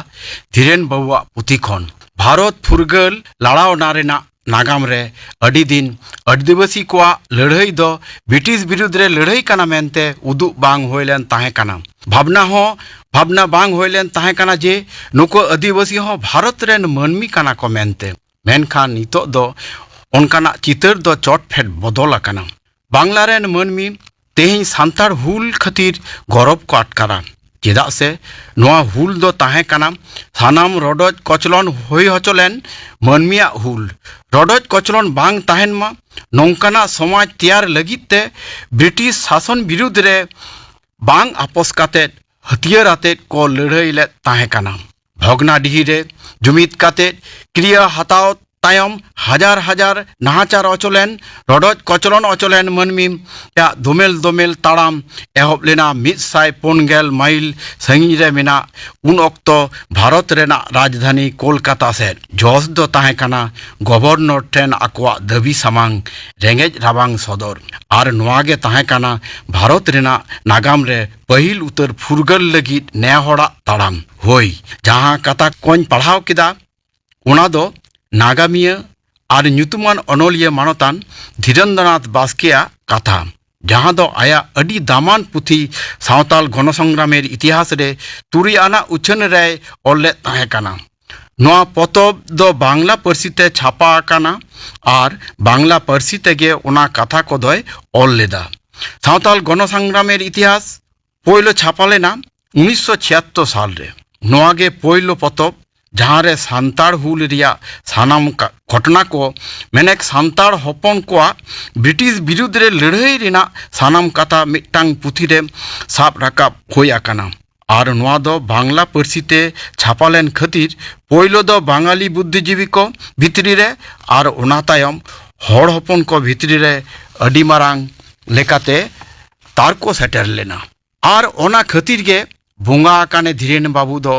ᱫᱷᱤᱨᱮᱱ ᱵᱟᱹᱵᱩᱣᱟᱜ ᱯᱩᱛᱷᱤ ᱠᱷᱚᱱ᱾ ᱵᱷᱟᱨᱚᱛ ᱯᱷᱩᱨᱜᱟᱹᱞ ᱞᱟᱲᱟᱣᱱᱟ ᱨᱮᱱᱟᱜ ᱱᱟᱜᱟᱢ ᱨᱮ ᱟᱹᱰᱤ ᱫᱤᱱ ᱟᱹᱫᱤᱵᱟᱹᱥᱤ ᱠᱚᱣᱟᱜ ᱞᱟᱹᱲᱦᱟᱹᱭ ᱫᱚ ᱵᱨᱤᱴᱤᱥ ᱵᱤᱨᱩᱫᱽ ᱨᱮ ᱞᱟᱹᱲᱦᱟᱹᱭ ᱠᱟᱱᱟ ᱢᱮᱱᱛᱮ ᱩᱫᱩᱜ ᱵᱟᱝ ᱦᱩᱭ ᱞᱮᱱ ᱛᱟᱦᱮᱸ ᱠᱟᱱᱟ᱾ ᱵᱷᱟᱵᱽᱱᱟ ᱦᱚᱸ ᱵᱷᱟᱵᱽᱱᱟ ᱵᱟᱝ ᱦᱩᱭ ᱞᱮᱱ ᱛᱟᱦᱮᱸ ᱠᱟᱱᱟ ᱡᱮ ᱱᱩᱠᱩ ᱟᱹᱫᱤᱵᱟᱹᱥᱤ ᱦᱚᱸ ᱵᱷᱟᱨᱚᱛ ᱨᱮᱱ ᱢᱟᱹᱱᱢᱤ ᱠᱟᱱᱟ ᱠᱚ ᱢᱮᱱᱛᱮ᱾ ᱢᱮᱱᱠᱷᱟᱱ ᱱᱤᱛᱚᱜ ᱫᱚ ᱚᱱᱠᱟᱱᱟᱜ ᱪᱤᱛᱟᱹᱨ ᱫᱚ ᱪᱚᱴ ᱯᱷᱮᱰ ᱵᱚᱫᱚᱞ ᱟᱠᱟᱱᱟ᱾ ᱵᱟᱝᱞᱟ ᱨᱮᱱ ᱢᱟᱹᱱᱢᱤ ᱛᱮᱦᱮᱧ ᱥᱟᱱᱛᱟᱲ ᱦᱩᱞ ᱠᱷᱟᱹᱛᱤᱨ ᱜᱚᱨᱚᱵᱽ ᱠᱚ ᱟᱴᱠᱟᱨᱟ, ᱪᱮᱫᱟᱜ ᱥᱮ ᱱᱚᱣᱟ ᱦᱩᱞ ᱫᱚ ᱛᱟᱦᱮᱸ ᱠᱟᱱᱟ ᱥᱟᱱᱟᱢ ᱨᱚᱰᱚᱡ ᱠᱚᱪᱞᱚᱱ ᱦᱩᱭ ᱦᱚᱪᱚ ᱞᱮᱱ ᱢᱟᱹᱱᱢᱤᱭᱟᱜ ᱦᱩᱞ᱾ ᱨᱚᱰᱚᱡ ᱠᱚᱪᱞᱚᱱ ᱵᱟᱝ ᱛᱟᱦᱮᱱ ᱢᱟ, ᱱᱚᱝᱠᱟᱱᱟᱜ ᱥᱚᱢᱟᱡᱽ ᱛᱮᱭᱟᱨ ᱞᱟᱹᱜᱤᱫ ᱛᱮ ᱵᱨᱤᱴᱤᱥ ᱥᱟᱥᱚᱱ ᱵᱤᱨᱩᱫᱽ ᱨᱮ ᱵᱟᱝ ᱟᱯᱚᱥ ᱠᱟᱛᱮ ᱦᱟᱹᱛᱭᱟᱹᱨ ᱟᱛᱮᱫ ᱠᱚ ᱞᱟᱹᱲᱦᱟᱹᱭ ᱞᱮᱫ ᱛᱟᱦᱮᱸ ᱠᱟᱱᱟ᱾ ᱵᱷᱚᱜᱽᱱᱟᱰᱤᱦᱤ ᱨᱮ ᱡᱩᱢᱤᱫ ᱠᱟᱛᱮ ᱠᱨᱤᱭᱟᱹ ᱦᱟᱛᱟᱣ ᱛᱟᱭᱚᱢ ᱦᱟᱡᱟᱨ ᱦᱟᱡᱟᱨ ᱱᱟᱦᱟᱪᱟᱨ ᱚᱪᱚᱞᱮᱱ, ᱨᱚᱰᱚᱡ ᱠᱚᱪᱞᱚᱱ ᱚᱪᱚᱞᱮᱱ ᱢᱟᱹᱱᱢᱤ ᱭᱟᱜ ᱫᱚᱢᱮᱞ ᱫᱚᱢᱮᱞ ᱛᱟᱲᱟᱢ ᱮᱦᱚᱵ ᱞᱮᱱᱟ ᱢᱤᱫ ᱥᱟᱭ ᱯᱩᱱ ᱜᱮᱞ ᱢᱟᱭᱤᱞ ᱥᱟᱺᱜᱤᱧ ᱨᱮ ᱢᱮᱱᱟᱜ ᱩᱱ ᱚᱠᱛᱚ ᱵᱷᱟᱨᱚᱛ ᱨᱮᱱᱟᱜ ᱨᱟᱡᱽᱫᱷᱟᱱᱤ ᱠᱳᱞᱠᱟᱛᱟ ᱥᱮᱫ᱾ ᱡᱚᱥ ᱫᱚ ᱛᱟᱦᱮᱸ ᱠᱟᱱᱟ ᱜᱚᱵᱷᱚᱨᱱᱚᱨ ᱴᱷᱮᱱ ᱟᱠᱚᱣᱟᱜ ᱫᱟᱹᱵᱤ ᱥᱟᱢᱟᱝ ᱨᱮᱸᱜᱮᱡ ᱨᱟᱵᱟᱝ ᱥᱚᱫᱚᱨ᱾ ᱟᱨ ᱱᱚᱣᱟ ᱜᱮ ᱛᱟᱦᱮᱸ ᱠᱟᱱᱟ ᱵᱷᱟᱨᱚᱛ ᱨᱮᱱᱟᱜ ᱱᱟᱜᱟᱢ ᱨᱮ ᱯᱟᱹᱦᱤᱞ ᱩᱛᱟᱹᱨ ᱯᱷᱩᱨᱜᱟᱹᱞ ᱞᱟᱹᱜᱤᱫ ᱱᱮ ᱦᱚᱲᱟᱜ ᱛᱟᱲᱟᱢ᱾ ᱦᱳᱭ, ᱡᱟᱦᱟᱸ ᱠᱟᱛᱷᱟ ᱠᱚᱧ ᱯᱟᱲᱦᱟᱣ ᱠᱮᱫᱟ, ᱚᱱᱟ ᱫᱚ ᱱᱟᱜᱟᱢᱤᱭᱟᱹ ᱟᱨ ᱧᱩᱛᱩᱢᱟᱱ ᱚᱱᱚᱞᱤᱭᱟᱹ ᱢᱟᱱᱚᱛᱟᱱ ᱫᱷᱤᱨᱮᱱᱫᱨᱚᱱᱟᱛᱷ ᱵᱟᱥᱠᱮᱭᱟᱜ ᱠᱟᱛᱷᱟ, ᱡᱟᱦᱟᱸ ᱫᱚ ᱟᱭᱟᱜ ᱟᱹᱰᱤ ᱫᱟᱢᱟᱱ ᱯᱩᱛᱷᱤ ᱥᱟᱶᱛᱟᱞ ᱜᱚᱱᱚᱥᱚᱝᱜᱨᱟᱢᱮᱨ ᱤᱛᱤᱦᱟᱥ ᱨᱮ ᱛᱩᱨᱩᱭ ᱟᱱᱟᱜ ᱩᱪᱷᱟᱹᱱ ᱨᱮᱭ ᱚᱞ ᱞᱮᱫ ᱛᱟᱦᱮᱸ ᱠᱟᱱᱟ᱾ ᱱᱚᱣᱟ ᱯᱚᱛᱚᱵ ᱫᱚ ᱵᱟᱝᱞᱟ ᱯᱟᱹᱨᱥᱤ ᱛᱮ ᱪᱷᱟᱯᱟ ᱟᱠᱟᱱᱟ ᱟᱨ ᱵᱟᱝᱞᱟ ᱯᱟᱹᱨᱥᱤ ᱛᱮᱜᱮ ᱚᱱᱟ ᱠᱟᱛᱷᱟ ᱠᱚᱫᱚᱭ ᱚᱞ ᱞᱮᱫᱟ᱾ ᱥᱟᱶᱛᱟᱞ ᱜᱚᱱᱚᱥᱚᱝᱜᱨᱟᱢᱮᱨ ᱤᱛᱤᱦᱟᱥ ᱯᱳᱭᱞᱳ ᱪᱷᱟᱯᱟ ᱞᱮᱱᱟ ᱩᱱᱤᱥᱥᱚ ᱪᱷᱤᱭᱟᱛᱛᱳᱨ ᱥᱟᱞ ᱨᱮ᱾ ᱱᱚᱣᱟ ᱜᱮ ᱯᱳᱭᱞᱳ ᱯᱚᱛᱚᱵ ᱡᱟᱦᱟᱸ ᱨᱮ ᱥᱟᱱᱛᱟᱲ ᱦᱩᱞ ᱨᱮᱭᱟᱜ ᱥᱟᱱᱟᱢ ᱠᱟ-, ᱜᱷᱚᱴᱚᱱᱟ ᱠᱚ, ᱢᱮᱱᱮᱠ ᱥᱟᱱᱛᱟᱲ ᱦᱚᱯᱚᱱ ᱠᱚᱣᱟᱜ ᱵᱨᱤᱴᱤᱥ ᱵᱤᱨᱩᱫᱽ ᱨᱮ ᱞᱟᱹᱲᱦᱟᱹᱭ ᱨᱮᱱᱟᱜ ᱥᱟᱱᱟᱢ ᱠᱟᱛᱷᱟ ᱢᱤᱫᱴᱟᱝ ᱯᱩᱛᱷᱤ ᱨᱮ ᱥᱟᱵ ᱨᱟᱠᱟᱵ ᱦᱩᱭ ᱟᱠᱟᱱᱟ᱾ ᱟᱨ ᱱᱚᱣᱟ ᱫᱚ ᱵᱟᱝᱞᱟ ᱯᱟᱹᱨᱥᱤ ᱛᱮ ᱪᱷᱟᱯᱟ ᱞᱮᱱ ᱠᱷᱟᱹᱛᱤᱨ ᱯᱳᱭᱞᱳ ᱫᱚ ᱵᱟᱝᱟᱞᱤ ᱵᱩᱫᱽᱫᱷᱤᱡᱤᱵᱤ ᱠᱚ ᱵᱷᱤᱛᱨᱤ ᱨᱮ ᱟᱨ ᱚᱱᱟ ᱛᱟᱭᱚᱢ ᱦᱚᱲ ᱦᱚᱯᱚᱱ ᱠᱚ ᱵᱷᱤᱛᱨᱤ ᱨᱮ ᱟᱹᱰᱤ ᱢᱟᱨᱟᱝ ᱞᱮᱠᱟᱛᱮ ᱛᱟᱨᱠᱚ ᱥᱮᱴᱮᱨ ᱞᱮᱱᱟ᱾ ᱟᱨ ᱚᱱᱟ ᱠᱷᱟᱹᱛᱤᱨ ᱜᱮ ᱵᱚᱸᱜᱟ ᱟᱠᱟᱱᱮ ᱫᱷᱤᱨᱮᱱ ᱵᱟᱹᱵᱩ ᱫᱚ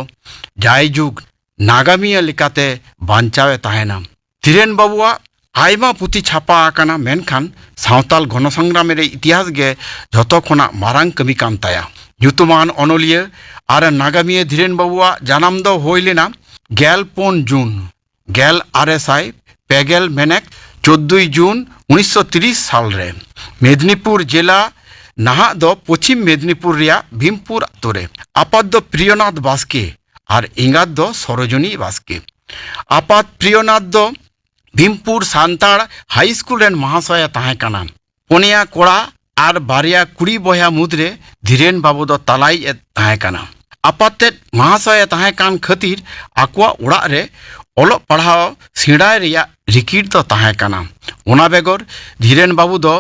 ᱡᱟᱭᱡᱩᱜᱽ ᱱᱟᱜᱟᱢᱤᱭᱟᱹ ᱞᱮᱠᱟᱛᱮ ᱵᱟᱧᱪᱟᱣᱮ ᱛᱟᱦᱮᱱᱟ᱾ ᱫᱷᱤᱨᱮᱱ ᱵᱟᱹᱵᱩᱣᱟᱜ ᱟᱭᱢᱟ ᱯᱩᱛᱷᱤ ᱪᱷᱟᱯᱟ ᱟᱠᱟᱱᱟ, ᱢᱮᱱᱠᱷᱟᱱ ᱥᱟᱶᱛᱟᱞ ᱜᱚᱱᱚ ᱥᱚᱝᱜᱨᱟᱢ ᱨᱮ ᱤᱛᱤᱦᱟᱥ ᱜᱮ ᱡᱷᱚᱛᱚ ᱠᱷᱚᱱᱟᱜ ᱢᱟᱨᱟᱝ ᱠᱟᱹᱢᱤ ᱠᱟᱱ ᱛᱟᱭᱟ᱾ ᱧᱩᱛᱩᱢᱟᱱ ᱚᱱᱚᱞᱤᱭᱟᱹ ᱟᱨ ᱱᱟᱜᱟᱢᱤᱭᱟᱹ ᱫᱷᱤᱨᱮᱱ ᱵᱟᱹᱵᱩᱣᱟᱜ ᱡᱟᱱᱟᱢ ᱫᱚ ᱦᱩᱭ ᱞᱮᱱᱟ ᱜᱮᱞ ᱯᱩᱱ ᱡᱩᱱ ᱜᱮᱞ ᱟᱨᱮ ᱥᱟᱭ ᱯᱮ ᱜᱮᱞ, ᱢᱮᱱᱮᱠ ᱪᱳᱫᱽᱫᱳᱭ ᱡᱩᱱ ᱩᱱᱤᱥᱥᱚ ᱛᱤᱨᱤᱥ ᱥᱟᱞ ᱨᱮ ᱢᱮᱫᱽᱱᱤᱯᱩᱨ ᱡᱮᱞᱟ, ᱱᱟᱦᱟᱜ ᱫᱚ ᱯᱚᱪᱷᱤᱢ ᱢᱮᱫᱽᱱᱤᱯᱩᱨ ᱨᱮᱭᱟᱜ ᱵᱷᱤᱢᱯᱩᱨ ᱟᱛᱳ ᱨᱮ᱾ ᱟᱯᱟᱛ ᱫᱚ ᱯᱨᱤᱭᱚᱱᱟᱛᱷ ᱵᱟᱥᱠᱮ ᱟᱨ ᱮᱸᱜᱟᱛ ᱫᱚ ᱥᱚᱨᱳᱡᱚᱱᱤ ᱵᱟᱥᱠᱮ᱾ ᱟᱯᱟᱛ ᱯᱨᱤᱭᱚᱱᱟᱛᱷ ᱫᱚ ᱵᱷᱤᱢᱯᱩᱨ ᱥᱟᱱᱛᱟᱲ ᱦᱟᱭ ᱥᱠᱩᱞ ᱨᱮᱱ ᱢᱟᱦᱟᱥᱚᱭ ᱮ ᱛᱟᱦᱮᱸ ᱠᱟᱱᱟ᱾ ᱯᱩᱱᱭᱟ ᱠᱚᱲᱟ ᱟᱨ ᱵᱟᱨᱭᱟ ᱠᱩᱲᱤ ᱵᱚᱭᱦᱟ ᱢᱩᱫᱽᱨᱮ ᱫᱷᱤᱨᱮᱱ ᱵᱟᱹᱵᱩ ᱫᱚ ᱛᱟᱞᱟᱭᱤᱡ ᱮ ᱛᱟᱦᱮᱸ ᱠᱟᱱᱟ᱾ ᱟᱯᱟᱛ ᱛᱮᱫ ᱢᱟᱦᱟᱥᱚᱭ ᱮ ᱛᱟᱦᱮᱸ ᱠᱟᱱ ᱠᱷᱟᱹᱛᱤᱨ ᱟᱠᱚᱣᱟᱜ ᱚᱲᱟᱜ ᱨᱮ ᱚᱞᱚᱜ ᱯᱟᱲᱦᱟᱣ ᱥᱮᱬᱟᱭ ᱨᱮᱭᱟᱜ ᱨᱤᱠᱤᱲ ᱫᱚ ᱛᱟᱦᱮᱸ ᱠᱟᱱᱟ᱾ ᱚᱱᱟ ᱵᱮᱜᱚᱨ ᱫᱷᱤᱨᱮᱱ ᱵᱟᱹᱵᱩ ᱫᱚ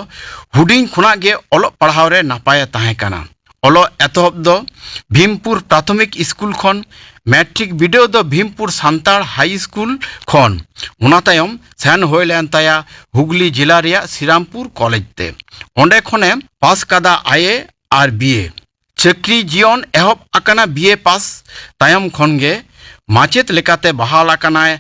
ᱦᱩᱰᱤᱧ ᱠᱷᱚᱱᱟᱜ ᱜᱮ ᱚᱞᱚᱜ ᱯᱟᱲᱦᱟᱣ ᱨᱮ ᱱᱟᱯᱟᱭ ᱮ ᱛᱟᱦᱮᱸ ᱠᱟᱱᱟ᱾ ᱚᱞᱚᱜ ᱮᱛᱚᱦᱚᱵ ᱫᱚ ᱵᱷᱤᱢᱯᱩᱨ ᱯᱨᱟᱛᱷᱚᱢᱤᱠ ᱥᱠᱩᱞ ᱠᱷᱚᱱ, ᱢᱮᱴᱨᱤᱠ ᱵᱤᱰᱟᱹᱣ ᱫᱚ ᱵᱷᱤᱢᱯᱩᱨ ᱥᱟᱱᱛᱟᱲ ᱦᱟᱭ ᱥᱠᱩᱞ ᱠᱷᱚᱱ᱾ ᱚᱱᱟ ᱛᱟᱭᱚᱢ ᱥᱮᱱ ᱦᱩᱭ ᱞᱮᱱ ᱛᱟᱭᱟ ᱦᱩᱜᱽᱞᱤ ᱡᱮᱞᱟ ᱨᱮᱭᱟᱜ ᱥᱨᱤᱨᱟᱢᱯᱩᱨ ᱠᱚᱞᱮᱡᱽ ᱛᱮ᱾ ᱚᱸᱰᱮ ᱠᱷᱚᱱᱮ ᱯᱟᱥ ᱠᱟᱫᱟ ᱟᱭ ᱮ ᱟᱨ ᱵᱤ ᱮ᱾ ᱪᱟᱹᱠᱨᱤ ᱡᱤᱭᱚᱱ ᱮᱦᱚᱵ ᱟᱠᱟᱱᱟ ᱵᱤ ᱮ ᱯᱟᱥ ᱛᱟᱭᱚᱢ ᱠᱷᱚᱱ ᱜᱮ᱾ ᱢᱟᱪᱮᱫ ᱞᱮᱠᱟᱛᱮ ᱵᱟᱦᱟᱞ ᱟᱠᱟᱱᱟᱭ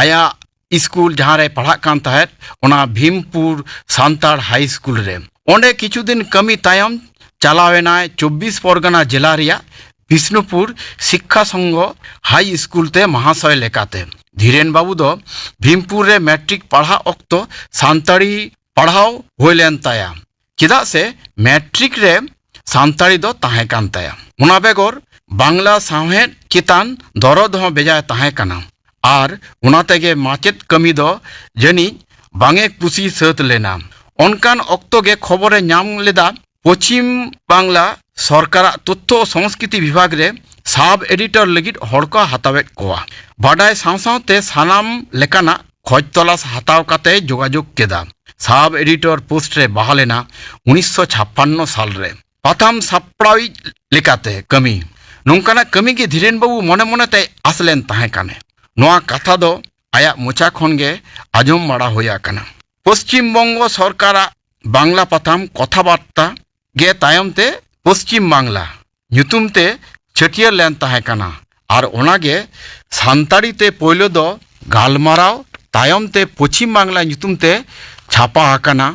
ᱟᱭᱟᱜ ᱥᱠᱩᱞ ᱡᱟᱦᱟᱸ ᱨᱮᱭ ᱯᱟᱲᱦᱟᱜ ᱠᱟᱱ ᱛᱟᱦᱮᱸᱫ, ᱚᱱᱟ ᱵᱷᱤᱢᱯᱩᱨ ᱥᱟᱱᱛᱟᱲ ᱦᱟᱭ ᱥᱠᱩᱞ ᱨᱮ᱾ ᱚᱸᱰᱮ ᱠᱤᱪᱷᱩ ᱫᱤᱱ ᱠᱟᱹᱢᱤ ᱛᱟᱭᱚᱢ ᱪᱟᱞᱟᱣ ᱮᱱᱟᱭ ᱪᱚᱵᱵᱤᱥ ᱯᱚᱨᱜᱟᱱᱟ ᱡᱮᱞᱟ ᱨᱮᱭᱟᱜ ᱵᱤᱥᱱᱩᱯᱩᱨ ᱥᱤᱠᱠᱷᱟ ᱥᱚᱝᱜᱷᱚ ᱦᱟᱭ ᱥᱠᱩᱞ ᱛᱮ ᱢᱟᱦᱟᱥᱚᱭ ᱞᱮᱠᱟᱛᱮ᱾ ᱫᱷᱤᱨᱮᱱ ᱵᱟᱹᱵᱩ ᱫᱚ ᱵᱷᱤᱢᱯᱩᱨ ᱨᱮ ᱢᱮᱴᱨᱤᱠ ᱯᱟᱲᱦᱟᱜ ᱚᱠᱛᱚ ᱥᱟᱱᱛᱟᱲᱤ ᱯᱟᱲᱦᱟᱣ ᱦᱩᱭ ᱞᱮᱱ ᱛᱟᱭᱟ, ᱪᱮᱫᱟᱜ ᱥᱮ ᱢᱮᱴᱨᱤᱠ ᱨᱮ ᱥᱟᱱᱛᱟᱲᱤ ᱫᱚ ᱛᱟᱦᱮᱸ ᱠᱟᱱ ᱛᱟᱭᱟ᱾ ᱚᱱᱟ ᱵᱮᱜᱚᱨ ᱵᱟᱝᱞᱟ ᱥᱟᱶᱦᱮᱫ ᱪᱮᱛᱟᱱ ᱫᱚᱨᱚᱫ ᱦᱚᱸ ᱵᱮᱡᱟᱭ ᱛᱟᱦᱮᱸ ᱠᱟᱱᱟ᱾ ᱟᱨ ᱚᱱᱟ ᱛᱮᱜᱮ ᱢᱟᱪᱮᱫ ᱠᱟᱹᱢᱤ ᱫᱚ ᱡᱟᱹᱱᱤᱡ ᱵᱟᱝ ᱮ ᱠᱩᱥᱤ ᱥᱟᱹᱛ ᱞᱮᱱᱟ᱾ ᱚᱱᱠᱟᱱ ᱚᱠᱛᱚ ᱜᱮ ᱠᱷᱚᱵᱚᱨᱮ ᱧᱟᱢ ᱞᱮᱫᱟ, ᱯᱚᱪᱷᱤᱢ ᱵᱟᱝᱞᱟ ᱥᱚᱨᱠᱟᱨᱟᱜ ᱛᱚᱛᱛᱷᱚ ᱥᱚᱝᱥᱠᱨᱤᱛᱤ ᱵᱤᱵᱷᱟᱜᱽ ᱨᱮ ᱥᱟᱵ ᱮᱰᱤᱴᱚᱨ ᱞᱟᱹᱜᱤᱫ ᱦᱚᱲ ᱠᱚ ᱦᱟᱛᱟᱣᱮᱫ ᱠᱚᱣᱟ᱾ ᱵᱟᱰᱟᱭ ᱥᱟᱶ ᱥᱟᱶᱛᱮ ᱥᱟᱱᱟᱢ ᱞᱮᱠᱟᱱᱟᱜ ᱠᱷᱚᱡᱽ ᱛᱚᱞᱟᱥ ᱦᱟᱛᱟᱣ ᱠᱟᱛᱮ ᱡᱳᱜᱟᱡᱳᱜᱽ ᱠᱮᱫᱟ᱾ ᱥᱟᱵ ᱮᱰᱤᱴᱚᱨ ᱯᱳᱥᱴ ᱨᱮ ᱵᱟᱦᱟᱞ ᱮᱱᱟ ᱩᱱᱤᱥᱥᱚ ᱪᱷᱟᱯᱯᱟᱱᱱᱚ ᱥᱟᱞ ᱨᱮ᱾ ᱯᱟᱛᱷᱟᱢ ᱥᱟᱯᱲᱟᱣᱤᱡ ᱞᱮᱠᱟᱛᱮ ᱠᱟᱹᱢᱤ᱾ ᱱᱚᱝᱠᱟᱱᱟᱜ ᱠᱟᱹᱢᱤ ᱜᱮ ᱫᱷᱤᱨᱮᱱ ᱵᱟᱹᱵᱩ ᱢᱚᱱᱮ ᱢᱚᱱᱮ ᱛᱮᱭ ᱟᱥ ᱞᱮᱱ ᱛᱟᱦᱮᱸ ᱠᱟᱱᱮ᱾ ᱱᱚᱣᱟ ᱠᱟᱛᱷᱟ ᱫᱚ ᱟᱭᱟᱜ ᱢᱚᱪᱟ ᱠᱷᱚᱱ ᱜᱮ ᱟᱸᱡᱚᱢ ᱵᱟᱲᱟ ᱦᱩᱭ ᱟᱠᱟᱱᱟ᱾ ᱯᱚᱥᱪᱤᱢ ᱵᱚᱝᱜᱚ ᱥᱚᱨᱠᱟᱨᱟᱜ ᱵᱟᱝᱞᱟ ᱯᱟᱛᱷᱟᱢ ᱠᱚᱛᱷᱟᱵᱟᱨᱛᱟ ᱜᱮ ᱛᱟᱭᱚᱢ ᱛᱮ ᱯᱚᱥᱪᱤᱢ ᱵᱟᱝᱞᱟ ᱧᱩᱛᱩᱢ ᱛᱮ ᱪᱷᱟᱹᱴᱭᱟᱹᱨ ᱞᱮᱱ ᱛᱟᱦᱮᱸ ᱠᱟᱱᱟ ᱟᱨ ᱚᱱᱟ ᱜᱮ ᱥᱟᱱᱛᱟᱲᱤ ᱛᱮ ᱯᱳᱭᱞᱳ ᱫᱚ ᱜᱟᱞᱢᱟᱨᱟᱣ, ᱛᱟᱭᱚᱢ ᱛᱮ ᱯᱚᱪᱷᱤᱢ ᱵᱟᱝᱞᱟ ᱧᱩᱛᱩᱢ ᱛᱮ ᱪᱷᱟᱯᱟ ᱟᱠᱟᱱᱟ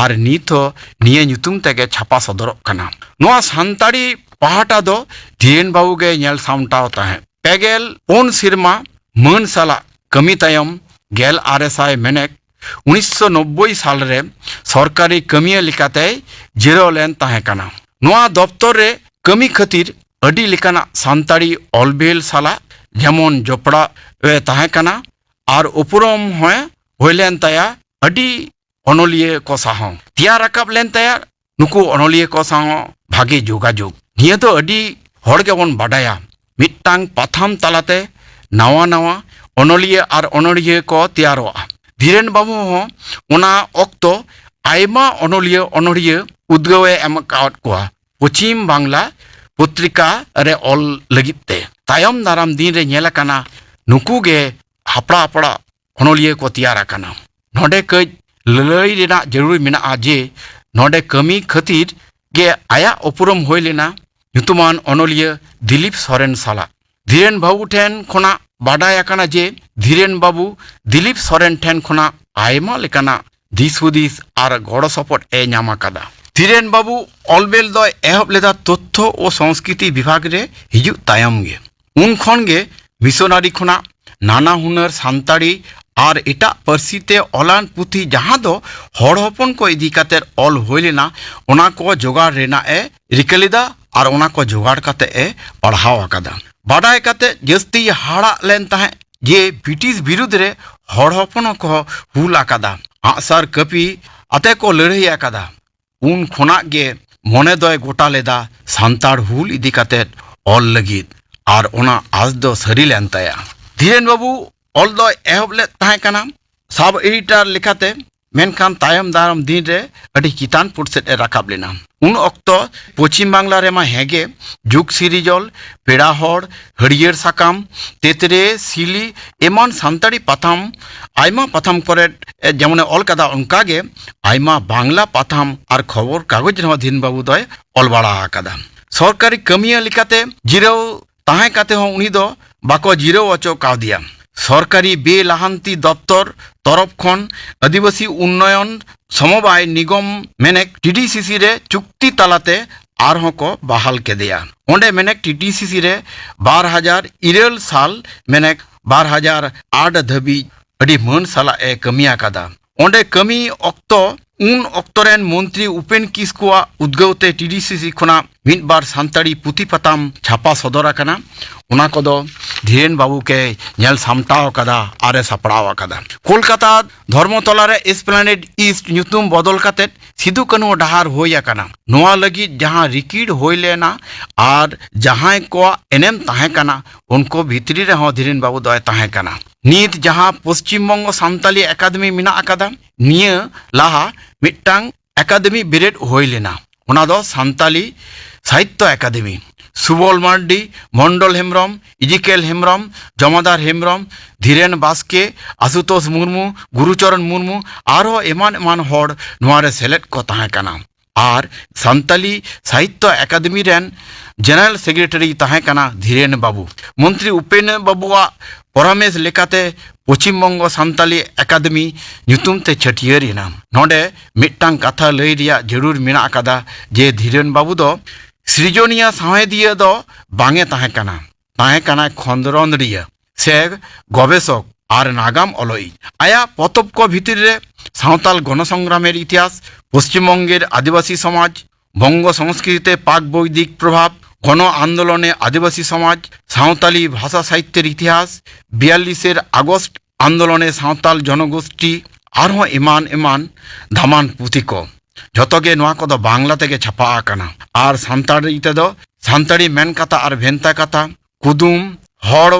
ᱟᱨ ᱱᱤᱛ ᱦᱚᱸ ᱱᱤᱭᱟᱹ ᱧᱩᱛᱩᱢ ᱛᱮᱜᱮ ᱪᱷᱟᱯᱟ ᱥᱚᱫᱚᱨᱚᱜ ᱠᱟᱱᱟ᱾ ᱱᱚᱣᱟ ᱥᱟᱱᱛᱟᱲᱤ ᱯᱟᱦᱴᱟ ᱫᱚ ᱫᱷᱤᱨᱮᱱ ᱵᱟᱹᱵᱩ ᱜᱮ ᱧᱮᱞ ᱥᱟᱢᱴᱟᱣ ᱛᱟᱦᱮᱸᱫ᱾ ᱯᱮᱜᱮᱞ ᱯᱩᱱ ᱥᱮᱨᱢᱟ ᱢᱟᱹᱱ ᱥᱟᱞᱟᱜ ᱠᱟᱹᱢᱤ ᱛᱟᱭᱚᱢ ᱜᱮᱞ ᱟᱨᱮ ᱥᱟᱭ ᱢᱮᱱᱮᱠ ᱩᱱᱤᱥᱥᱚ ᱱᱚᱵᱵᱳᱭ ᱥᱟᱞ ᱨᱮ ᱥᱚᱨᱠᱟᱨᱤ ᱠᱟᱹᱢᱤᱭᱟᱹ ᱞᱮᱠᱟᱛᱮᱭ ᱡᱤᱨᱟᱹᱣ ᱞᱮᱱ ᱛᱟᱦᱮᱸ ᱠᱟᱱᱟ᱾ ᱱᱚᱣᱟ ᱫᱚᱯᱛᱚᱨ ᱨᱮ ᱠᱟᱹᱢᱤ ᱠᱷᱟᱹᱛᱤᱨ ᱟᱹᱰᱤ ᱞᱮᱠᱟᱱᱟᱜ ᱥᱟᱱᱛᱟᱲᱤ ᱚᱞᱵᱮᱞ ᱥᱟᱞᱟᱜ ᱡᱮᱢᱚᱱ ᱡᱚᱯᱲᱟᱣ ᱮ ᱛᱟᱦᱮᱸ ᱠᱟᱱᱟ ᱟᱨ ᱩᱯᱨᱩᱢ ᱦᱚᱸ ᱦᱩᱭ ᱞᱮᱱ ᱛᱟᱭᱟ ᱟᱹᱰᱤ ᱚᱱᱚᱞᱤᱭᱟᱹ ᱠᱚ ᱥᱟᱶ ᱦᱚᱸ᱾ ᱛᱮᱭᱟᱨ ᱨᱟᱠᱟᱵ ᱞᱮᱱ ᱛᱟᱭᱟ ᱱᱩᱠᱩ ᱚᱱᱚᱞᱤᱭᱟᱹ ᱠᱚ ᱥᱟᱶ ᱵᱷᱟᱜᱮ ᱡᱳᱜᱟᱡᱳᱜᱽ᱾ ᱱᱤᱭᱟᱹ ᱫᱚ ᱟᱹᱰᱤ ᱦᱚᱲ ᱜᱮᱵᱚᱱ ᱵᱟᱰᱟᱭᱟ, ᱢᱤᱫᱴᱟᱝ ᱯᱟᱛᱷᱟᱢ ᱛᱟᱞᱟᱛᱮ ᱱᱟᱣᱟ ᱱᱟᱣᱟ ᱚᱱᱚᱞᱤᱭᱟᱹ ᱟᱨ ᱚᱱᱚᱲᱦᱤᱭᱟᱹ ᱠᱚ ᱛᱮᱭᱟᱨᱚᱜᱼᱟ᱾ ᱫᱷᱤᱨᱮᱱ ᱵᱟᱹᱵᱩ ᱦᱚᱸ ᱚᱱᱟ ᱚᱠᱛᱚ ᱟᱭᱢᱟ ᱚᱱᱚᱞᱤᱭᱟᱹ ᱚᱱᱚᱲᱦᱤᱭᱟᱹ ᱩᱫᱽᱜᱟᱹᱣ ᱮ ᱮᱢ ᱟᱠᱟᱫ ᱠᱚᱣᱟ ᱯᱚᱪᱷᱤᱢ ᱵᱟᱝᱞᱟ ᱯᱚᱛᱨᱤᱠᱟ ᱨᱮ ᱚᱞ ᱞᱟᱹᱜᱤᱫ ᱛᱮ᱾ ᱛᱟᱭᱚᱢ ᱫᱟᱨᱟᱢ ᱫᱤᱱ ᱨᱮ ᱧᱮᱞ ᱟᱠᱟᱱᱟ ᱱᱩᱠᱩ ᱜᱮ ᱦᱟᱯᱲᱟ ᱦᱟᱯᱲᱟ ᱚᱱᱚᱞᱤᱭᱟᱹ ᱠᱚ ᱛᱮᱭᱟᱨ ᱟᱠᱟᱱᱟ᱾ ᱱᱚᱰᱮ ᱠᱟᱹᱡ ᱞᱟᱹᱞᱟᱹᱭ ᱨᱮᱱᱟᱜ ᱡᱟᱹᱨᱩᱲ ᱢᱮᱱᱟᱜᱼᱟ ᱡᱮ ᱱᱚᱰᱮ ᱠᱟᱹᱢᱤ ᱠᱷᱟᱹᱛᱤᱨ ᱜᱮ ᱟᱭᱟᱜ ᱩᱯᱨᱩᱢ ᱦᱩᱭ ᱞᱮᱱᱟ ᱧᱩᱛᱩᱢᱟᱱ ᱚᱱᱚᱞᱤᱭᱟᱹ ᱫᱤᱞᱤᱯ ᱥᱚᱨᱮᱱ ᱥᱟᱞᱟᱜ᱾ ᱫᱷᱤᱨᱮᱱ ᱵᱟᱹᱵᱩ ᱴᱷᱮᱱ ᱠᱷᱚᱱᱟᱜ ᱵᱟᱰᱟᱭ ᱟᱠᱟᱱᱟ ᱡᱮ ᱫᱷᱤᱨᱮᱱ ᱵᱟᱹᱵᱩ ᱫᱤᱞᱤᱯ ᱥᱚᱨᱮᱱ ᱴᱷᱮᱱ ᱠᱷᱚᱱᱟᱜ ᱟᱭᱢᱟ ᱞᱮᱠᱟᱱᱟᱜ ᱫᱤᱥ ᱦᱩᱫᱤᱥ ᱟᱨ ᱜᱚᱲᱚ ᱥᱚᱯᱚᱦᱚᱫ ᱮ ᱧᱟᱢ ᱟᱠᱟᱫᱟ᱾ ᱫᱷᱤᱨᱮᱱ ᱵᱟᱹᱵᱩ ᱚᱞᱵᱮᱞ ᱫᱚᱭ ᱮᱦᱚᱵ ᱞᱮᱫᱟ ᱛᱚᱛᱛᱷᱚ ᱳ ᱥᱚᱝᱥᱠᱨᱤᱛᱤ ᱵᱤᱵᱷᱟᱜᱽ ᱨᱮ ᱦᱤᱡᱩᱜ ᱛᱟᱭᱚᱢ ᱜᱮ᱾ ᱩᱱ ᱠᱷᱚᱱ ᱜᱮ ᱢᱤᱥᱚᱱᱟᱨᱤ ᱠᱷᱚᱱᱟᱜ ᱱᱟᱱᱟ ᱦᱩᱱᱟᱹᱨ ᱥᱟᱱᱛᱟᱲᱤ ᱟᱨ ᱮᱴᱟᱜ ᱯᱟᱹᱨᱥᱤ ᱛᱮ ᱚᱞᱟᱱ ᱯᱩᱛᱷᱤ ᱡᱟᱦᱟᱸ ᱫᱚ ᱦᱚᱲ ᱦᱚᱯᱚᱱ ᱠᱚ ᱤᱫᱤ ᱠᱟᱛᱮ ᱚᱞ ᱦᱩᱭ ᱞᱮᱱᱟ, ᱚᱱᱟ ᱠᱚ ᱡᱚᱜᱟᱲ ᱨᱮᱱᱟᱜ ᱮ ᱨᱤᱠᱟᱹ ᱞᱮᱫᱟ ᱟᱨ ᱚᱱᱟ ᱠᱚ ᱡᱚᱜᱟᱲ ᱠᱟᱛᱮ ᱮ ᱯᱟᱲᱦᱟᱣ ᱟᱠᱟᱫᱟ᱾ ᱵᱟᱰᱟᱭ ᱠᱟᱛᱮ ᱡᱟᱹᱥᱛᱤ ᱦᱟᱦᱟᱲᱟᱜ ᱞᱮᱱ ᱛᱟᱦᱮᱸᱫ ᱡᱮ ᱵᱨᱤᱴᱤᱥ ᱵᱤᱨᱩᱫᱽ ᱨᱮ ᱦᱚᱲ ᱦᱚᱯᱚᱱ ᱠᱚ ᱦᱩᱞ ᱟᱠᱟᱫᱟ, ᱟᱜᱼᱥᱟᱨ ᱠᱟᱹᱯᱤ ᱟᱛᱮ ᱠᱚ ᱞᱟᱹᱲᱦᱟᱹᱭ ᱟᱠᱟᱫᱟ᱾ ᱩᱱ ᱠᱷᱚᱱᱟᱜ ᱜᱮ ᱢᱚᱱᱮ ᱫᱚᱭ ᱜᱚᱴᱟ ᱞᱮᱫᱟ ᱥᱟᱱᱛᱟᱲ ᱦᱩᱞ ᱤᱫᱤ ᱠᱟᱛᱮ ᱚᱞ ᱞᱟᱹᱜᱤᱫ᱾ ᱟᱨ ᱚᱱᱟ ᱟᱸᱥ ᱫᱚ ᱥᱟᱹᱨᱤ ᱞᱮᱱ ᱛᱟᱭᱟ᱾ ᱫᱷᱤᱨᱮᱱ ᱵᱟᱹᱵᱩ ᱚᱞ ᱫᱚᱭ ᱮᱦᱚᱵ ᱞᱮᱫ ᱛᱟᱦᱮᱸ ᱠᱟᱱᱟ ᱥᱟᱵ ᱮᱰᱤᱴᱚᱨ ᱞᱮᱠᱟᱛᱮ, ᱢᱮᱱᱠᱷᱟᱱ ᱛᱟᱭᱚᱢ ᱫᱟᱨᱟᱢ ᱫᱤᱱ ᱨᱮ ᱟᱹᱰᱤ ᱪᱮᱛᱟᱱ ᱯᱩᱴ ᱥᱮᱫ ᱮ ᱨᱟᱠᱟᱵ ᱞᱮᱱᱟ᱾ ᱩᱱ ᱚᱠᱛᱚ ᱯᱚᱪᱷᱤᱢ ᱵᱟᱝᱞᱟ ᱨᱮᱢᱟ ᱦᱮᱸᱜᱮ ᱡᱩᱜᱽ ᱥᱤᱨᱤᱡᱚᱞ, ᱯᱮᱲᱟ ᱦᱚᱲ, ᱦᱟᱹᱨᱭᱟᱹᱲ ᱥᱟᱠᱟᱢ, ᱛᱮᱛᱨᱮ, ᱥᱤᱞᱤ ᱮᱢᱟᱱ ᱥᱟᱱᱛᱟᱲᱤ ᱯᱟᱛᱷᱟᱢ ᱟᱭᱢᱟ ᱯᱟᱛᱷᱟᱢ ᱠᱚᱨᱮ ᱡᱮᱢᱚᱱᱮ ᱚᱞ ᱠᱟᱫᱟ, ᱚᱱᱠᱟᱜᱮ ᱟᱭᱢᱟ ᱵᱟᱝᱞᱟ ᱯᱟᱛᱷᱟᱢ ᱟᱨ ᱠᱷᱚᱵᱚᱨ ᱠᱟᱜᱚᱡᱽ ᱨᱮᱦᱚᱸ ᱫᱷᱤᱨᱮᱱ ᱵᱟᱹᱵᱩ ᱫᱚᱭ ᱚᱞ ᱵᱟᱲᱟ ᱟᱠᱟᱫᱟ᱾ ᱥᱚᱨᱠᱟᱨᱤ ᱠᱟᱹᱢᱤᱭᱟᱹ ᱞᱮᱠᱟᱛᱮ ᱡᱤᱨᱟᱹᱣ ᱛᱟᱦᱮᱸ ᱠᱟᱛᱮ ᱦᱚᱸ ᱩᱱᱤ ᱫᱚ ᱵᱟᱠᱚ ᱡᱤᱨᱟᱹᱣ ᱦᱚᱪᱚ ᱠᱟᱣᱫᱮᱭᱟ᱾ ᱥᱚᱨᱠᱟᱨᱤ ᱵᱮᱼᱞᱟᱦᱟᱱᱛᱤ ᱫᱚᱯᱛᱚᱨ ᱛᱚᱨᱚᱯ ᱠᱷᱚᱱ ᱟᱹᱫᱤᱵᱟᱹᱥᱤ ᱩᱱᱱᱚᱭᱚᱱ ᱥᱚᱢᱚᱵᱟᱭ ᱱᱤᱜᱚᱢ, ᱢᱮᱱᱮᱠ, ᱴᱤ ᱰᱤ ᱥᱤ ᱥᱤ ᱨᱮ ᱪᱩᱠᱛᱤ ᱛᱟᱞᱟᱛᱮ ᱟᱨᱦᱚᱸ ᱠᱚ ᱵᱟᱦᱟᱞ ᱠᱮᱫᱮᱭᱟ᱾ ᱚᱸᱰᱮ, ᱢᱮᱱᱮᱠ, ᱴᱤ ᱰᱤ ᱥᱤ ᱥᱤ ᱨᱮ ᱵᱟᱨ ᱦᱟᱡᱟᱨ ᱤᱨᱟᱹᱞ ᱥᱟᱞ, ᱢᱮᱱᱮᱠ, ᱵᱟᱨ ᱦᱟᱡᱟᱨ ᱟᱴ ᱫᱷᱟᱹᱵᱤᱡ ᱟᱹᱰᱤ ᱢᱟᱹᱱ ᱥᱟᱞᱟᱜ ᱮ ᱠᱟᱹᱢᱤ ᱟᱠᱟᱫᱟ᱾ ᱚᱸᱰᱮ ᱠᱟᱹᱢᱤ ᱚᱠᱛᱚ, ᱩᱱ ᱚᱠᱛᱚ ᱨᱮᱱ ᱢᱚᱱᱛᱨᱤ ᱩᱯᱮᱱ ᱠᱤᱥᱠᱩᱣᱟᱜ ᱩᱫᱽᱜᱟᱹᱣ ᱛᱮ ᱴᱤ ᱰᱤ ᱥᱤ ᱥᱤ ᱠᱷᱚᱱᱟᱜ ᱢᱤᱫ ᱵᱟᱨ ᱥᱟᱱᱛᱟᱲᱤ ᱯᱩᱛᱷᱤ ᱯᱟᱛᱟᱢ ᱪᱷᱟᱯᱟ ᱥᱚᱫᱚᱨ ᱟᱠᱟᱱᱟ᱾ ᱚᱱᱟ ᱠᱚᱫᱚ ᱫᱷᱤᱨᱮᱱ ᱵᱟᱹᱵᱩ ᱜᱮ ᱧᱮᱞ ᱥᱟᱢᱴᱟᱣ ᱟᱠᱟᱫᱟ ᱟᱨ ᱮ ᱥᱟᱯᱲᱟᱣ ᱟᱠᱟᱫᱟ᱾ ᱠᱳᱞᱠᱟᱛᱟ ᱫᱷᱚᱨᱢᱚᱛᱚᱞᱟ ᱨᱮ ᱮᱥᱯᱞᱮᱱᱮᱰ ᱤᱥᱴ ᱧᱩᱛᱩᱢ ᱵᱚᱫᱚᱞ ᱠᱟᱛᱮ ᱥᱤᱫᱩ ᱠᱟᱹᱱᱦᱩ ᱰᱟᱦᱟᱨ ᱦᱩᱭ ᱟᱠᱟᱱᱟ᱾ ᱱᱚᱣᱟ ᱞᱟᱹᱜᱤᱫ ᱡᱟᱦᱟᱸ ᱨᱤᱠᱤᱲ ᱦᱩᱭ ᱞᱮᱱᱟ ᱟᱨ ᱡᱟᱦᱟᱸᱭ ᱠᱚᱣᱟᱜ ᱮᱱᱮᱢ ᱛᱟᱦᱮᱸ ᱠᱟᱱᱟ, ᱩᱱᱠᱩ ᱵᱷᱤᱛᱨᱤ ᱨᱮᱦᱚᱸ ᱫᱷᱤᱨᱮᱱ ᱵᱟᱹᱵᱩ ᱫᱚᱭ ᱛᱟᱦᱮᱸ ᱠᱟᱱᱟ᱾ ᱱᱤᱛ ᱡᱟᱦᱟᱸ ᱯᱚᱥᱪᱤᱢ ᱵᱚᱝᱜᱚ ᱥᱟᱱᱛᱟᱞᱤ ᱮᱠᱟᱰᱮᱢᱤ ᱢᱮᱱᱟᱜ ᱟᱠᱟᱫᱟ, ᱱᱤᱭᱟᱹ ᱞᱟᱦᱟ ᱢᱤᱫᱴᱟᱝ ᱮᱠᱟᱰᱮᱢᱤ ᱵᱮᱨᱮᱫ ᱦᱩᱭ ᱞᱮᱱᱟ᱾ ᱚᱱᱟ ᱫᱚ ᱥᱟᱱᱛᱟᱞᱤ ᱥᱟᱦᱤᱛᱛᱚ ᱮᱠᱟᱰᱮᱢᱤ᱾ ᱥᱩᱵᱚᱞ ᱢᱟᱨᱰᱤ, ᱢᱚᱱᱰᱚᱞ ᱦᱮᱢᱵᱨᱚᱢ, ᱤᱡᱤᱠᱮᱞ ᱦᱮᱢᱵᱨᱚᱢ, ᱡᱚᱢᱟᱫᱟᱨ ᱦᱮᱢᱵᱨᱚᱢ, ᱫᱷᱤᱨᱮᱱ ᱵᱟᱥᱠᱮ, ᱟᱥᱩᱛᱳᱥ ᱢᱩᱨᱢᱩ, ᱜᱩᱨᱩᱪᱚᱨᱚᱱ ᱢᱩᱨᱢᱩ, ᱟᱨᱦᱚᱸ ᱮᱢᱟᱱ ᱮᱢᱟᱱ ᱦᱚᱲ ᱱᱚᱣᱟ ᱨᱮ ᱥᱮᱞᱮᱫ ᱠᱚ ᱛᱟᱦᱮᱸ ᱠᱟᱱᱟ᱾ ᱟᱨ ᱥᱟᱱᱛᱟᱞᱤ ᱥᱟᱦᱤᱛᱛᱚ ᱮᱠᱟᱰᱮᱢᱤ ᱨᱮᱱ ᱡᱮᱱᱟᱨᱮᱞ ᱥᱮᱠᱨᱮᱴᱟᱨᱤ ᱛᱟᱦᱮᱸ ᱠᱟᱱᱟ ᱫᱷᱤᱨᱮᱱ ᱵᱟᱹᱵᱩ᱾ ᱢᱚᱱᱛᱨᱤ ᱩᱯᱮᱱ ᱵᱟᱹᱵᱩᱣᱟᱜ ᱯᱚᱨᱟᱢᱮᱥ ᱞᱮᱠᱟᱛᱮ ᱯᱚᱪᱷᱤᱢ ᱵᱚᱝᱜᱚ ᱥᱟᱱᱛᱟᱞᱤ ᱮᱠᱟᱰᱮᱢᱤ ᱧᱩᱛᱩᱢ ᱛᱮ ᱪᱷᱟᱹᱴᱭᱟᱹᱨ ᱮᱱᱟ᱾ ᱱᱚᱰᱮ ᱢᱤᱫᱴᱟᱝ ᱠᱟᱛᱷᱟ ᱞᱟᱹᱭ ᱨᱮᱭᱟᱜ ᱡᱟᱹᱨᱩᱲ ᱢᱮᱱᱟᱜ ᱟᱠᱟᱫᱟ ᱡᱮ ᱫᱷᱤᱨᱮᱱ ᱵᱟᱹᱵᱩ ᱫᱚ ᱥᱨᱤᱡᱚᱱᱤᱭᱟ ᱥᱟᱶᱦᱮᱫᱤᱭᱟᱹ ᱫᱚ ᱵᱟᱝ ᱮ ᱛᱟᱦᱮᱸ ᱠᱟᱱᱟ, ᱛᱟᱦᱮᱸ ᱠᱟᱱᱟᱭ ᱠᱷᱚᱸᱫᱽᱨᱚᱸᱫᱽᱲᱤᱭᱟᱹ ᱥᱮ ᱜᱚᱵᱮᱥᱚᱠ ᱟᱨ ᱱᱟᱜᱟᱢ ᱚᱞᱚᱭᱤᱡ᱾ ᱟᱭᱟᱜ ᱯᱚᱛᱚᱵ ᱠᱚ ᱵᱷᱤᱛᱤᱨ ᱨᱮ ᱥᱟᱶᱛᱟᱞ ᱜᱚᱱᱚᱥᱚᱝᱜᱨᱟᱢᱮᱨ ᱤᱛᱤᱦᱟᱥ, ᱯᱚᱥᱪᱤᱢ ᱵᱚᱝᱜᱮᱨ ᱟᱹᱫᱤᱵᱟᱹᱥᱤ ᱥᱚᱢᱟᱡᱽ, ᱵᱚᱝᱜᱚ ᱥᱚᱝᱥᱠᱨᱤᱛᱮ ᱯᱟᱠ ᱵᱳᱭᱫᱤᱠ ᱯᱨᱚᱵᱷᱟᱵᱽ, ᱜᱚᱱ ᱟᱱᱫᱳᱞᱚᱱᱮ ᱟᱹᱫᱤᱵᱟᱹᱥᱤ ᱥᱚᱢᱟᱡᱽ, ᱥᱟᱶᱛᱟᱞᱤ ᱵᱷᱟᱥᱟ ᱥᱟᱦᱤᱛᱭᱚᱨ ᱤᱛᱤᱦᱟᱥ, ᱵᱤᱭᱟᱞᱞᱤᱥᱮᱨ ᱟᱜᱚᱥᱴ ᱟᱱᱫᱳᱞᱚᱱᱮ ᱥᱟᱶᱛᱟᱞ ᱡᱚᱱᱚᱜᱳᱥᱴᱤ, ᱟᱨᱦᱚᱸ ᱮᱢᱟᱱ ᱮᱢᱟᱱ ᱫᱟᱢᱟᱱ ᱯᱩᱛᱷᱤ ᱠᱚ᱾ ᱡᱷᱚᱛᱚ ᱜᱮ ᱱᱚᱣᱟ ᱠᱚᱫᱚ ᱵᱟᱝᱞᱟ ᱛᱮᱜᱮ ᱪᱷᱟᱯᱟ ᱟᱠᱟᱱᱟ᱾ ᱟᱨ ᱥᱟᱱᱛᱟᱲᱤ ᱛᱮᱫᱚ ᱥᱟᱱᱛᱟᱲᱤ ᱢᱮᱱ ᱠᱟᱛᱷᱟ ᱟᱨ ᱵᱷᱮᱱᱛᱟ ᱠᱟᱛᱷᱟ, ᱠᱩᱫᱩᱢ, ᱦᱚᱲ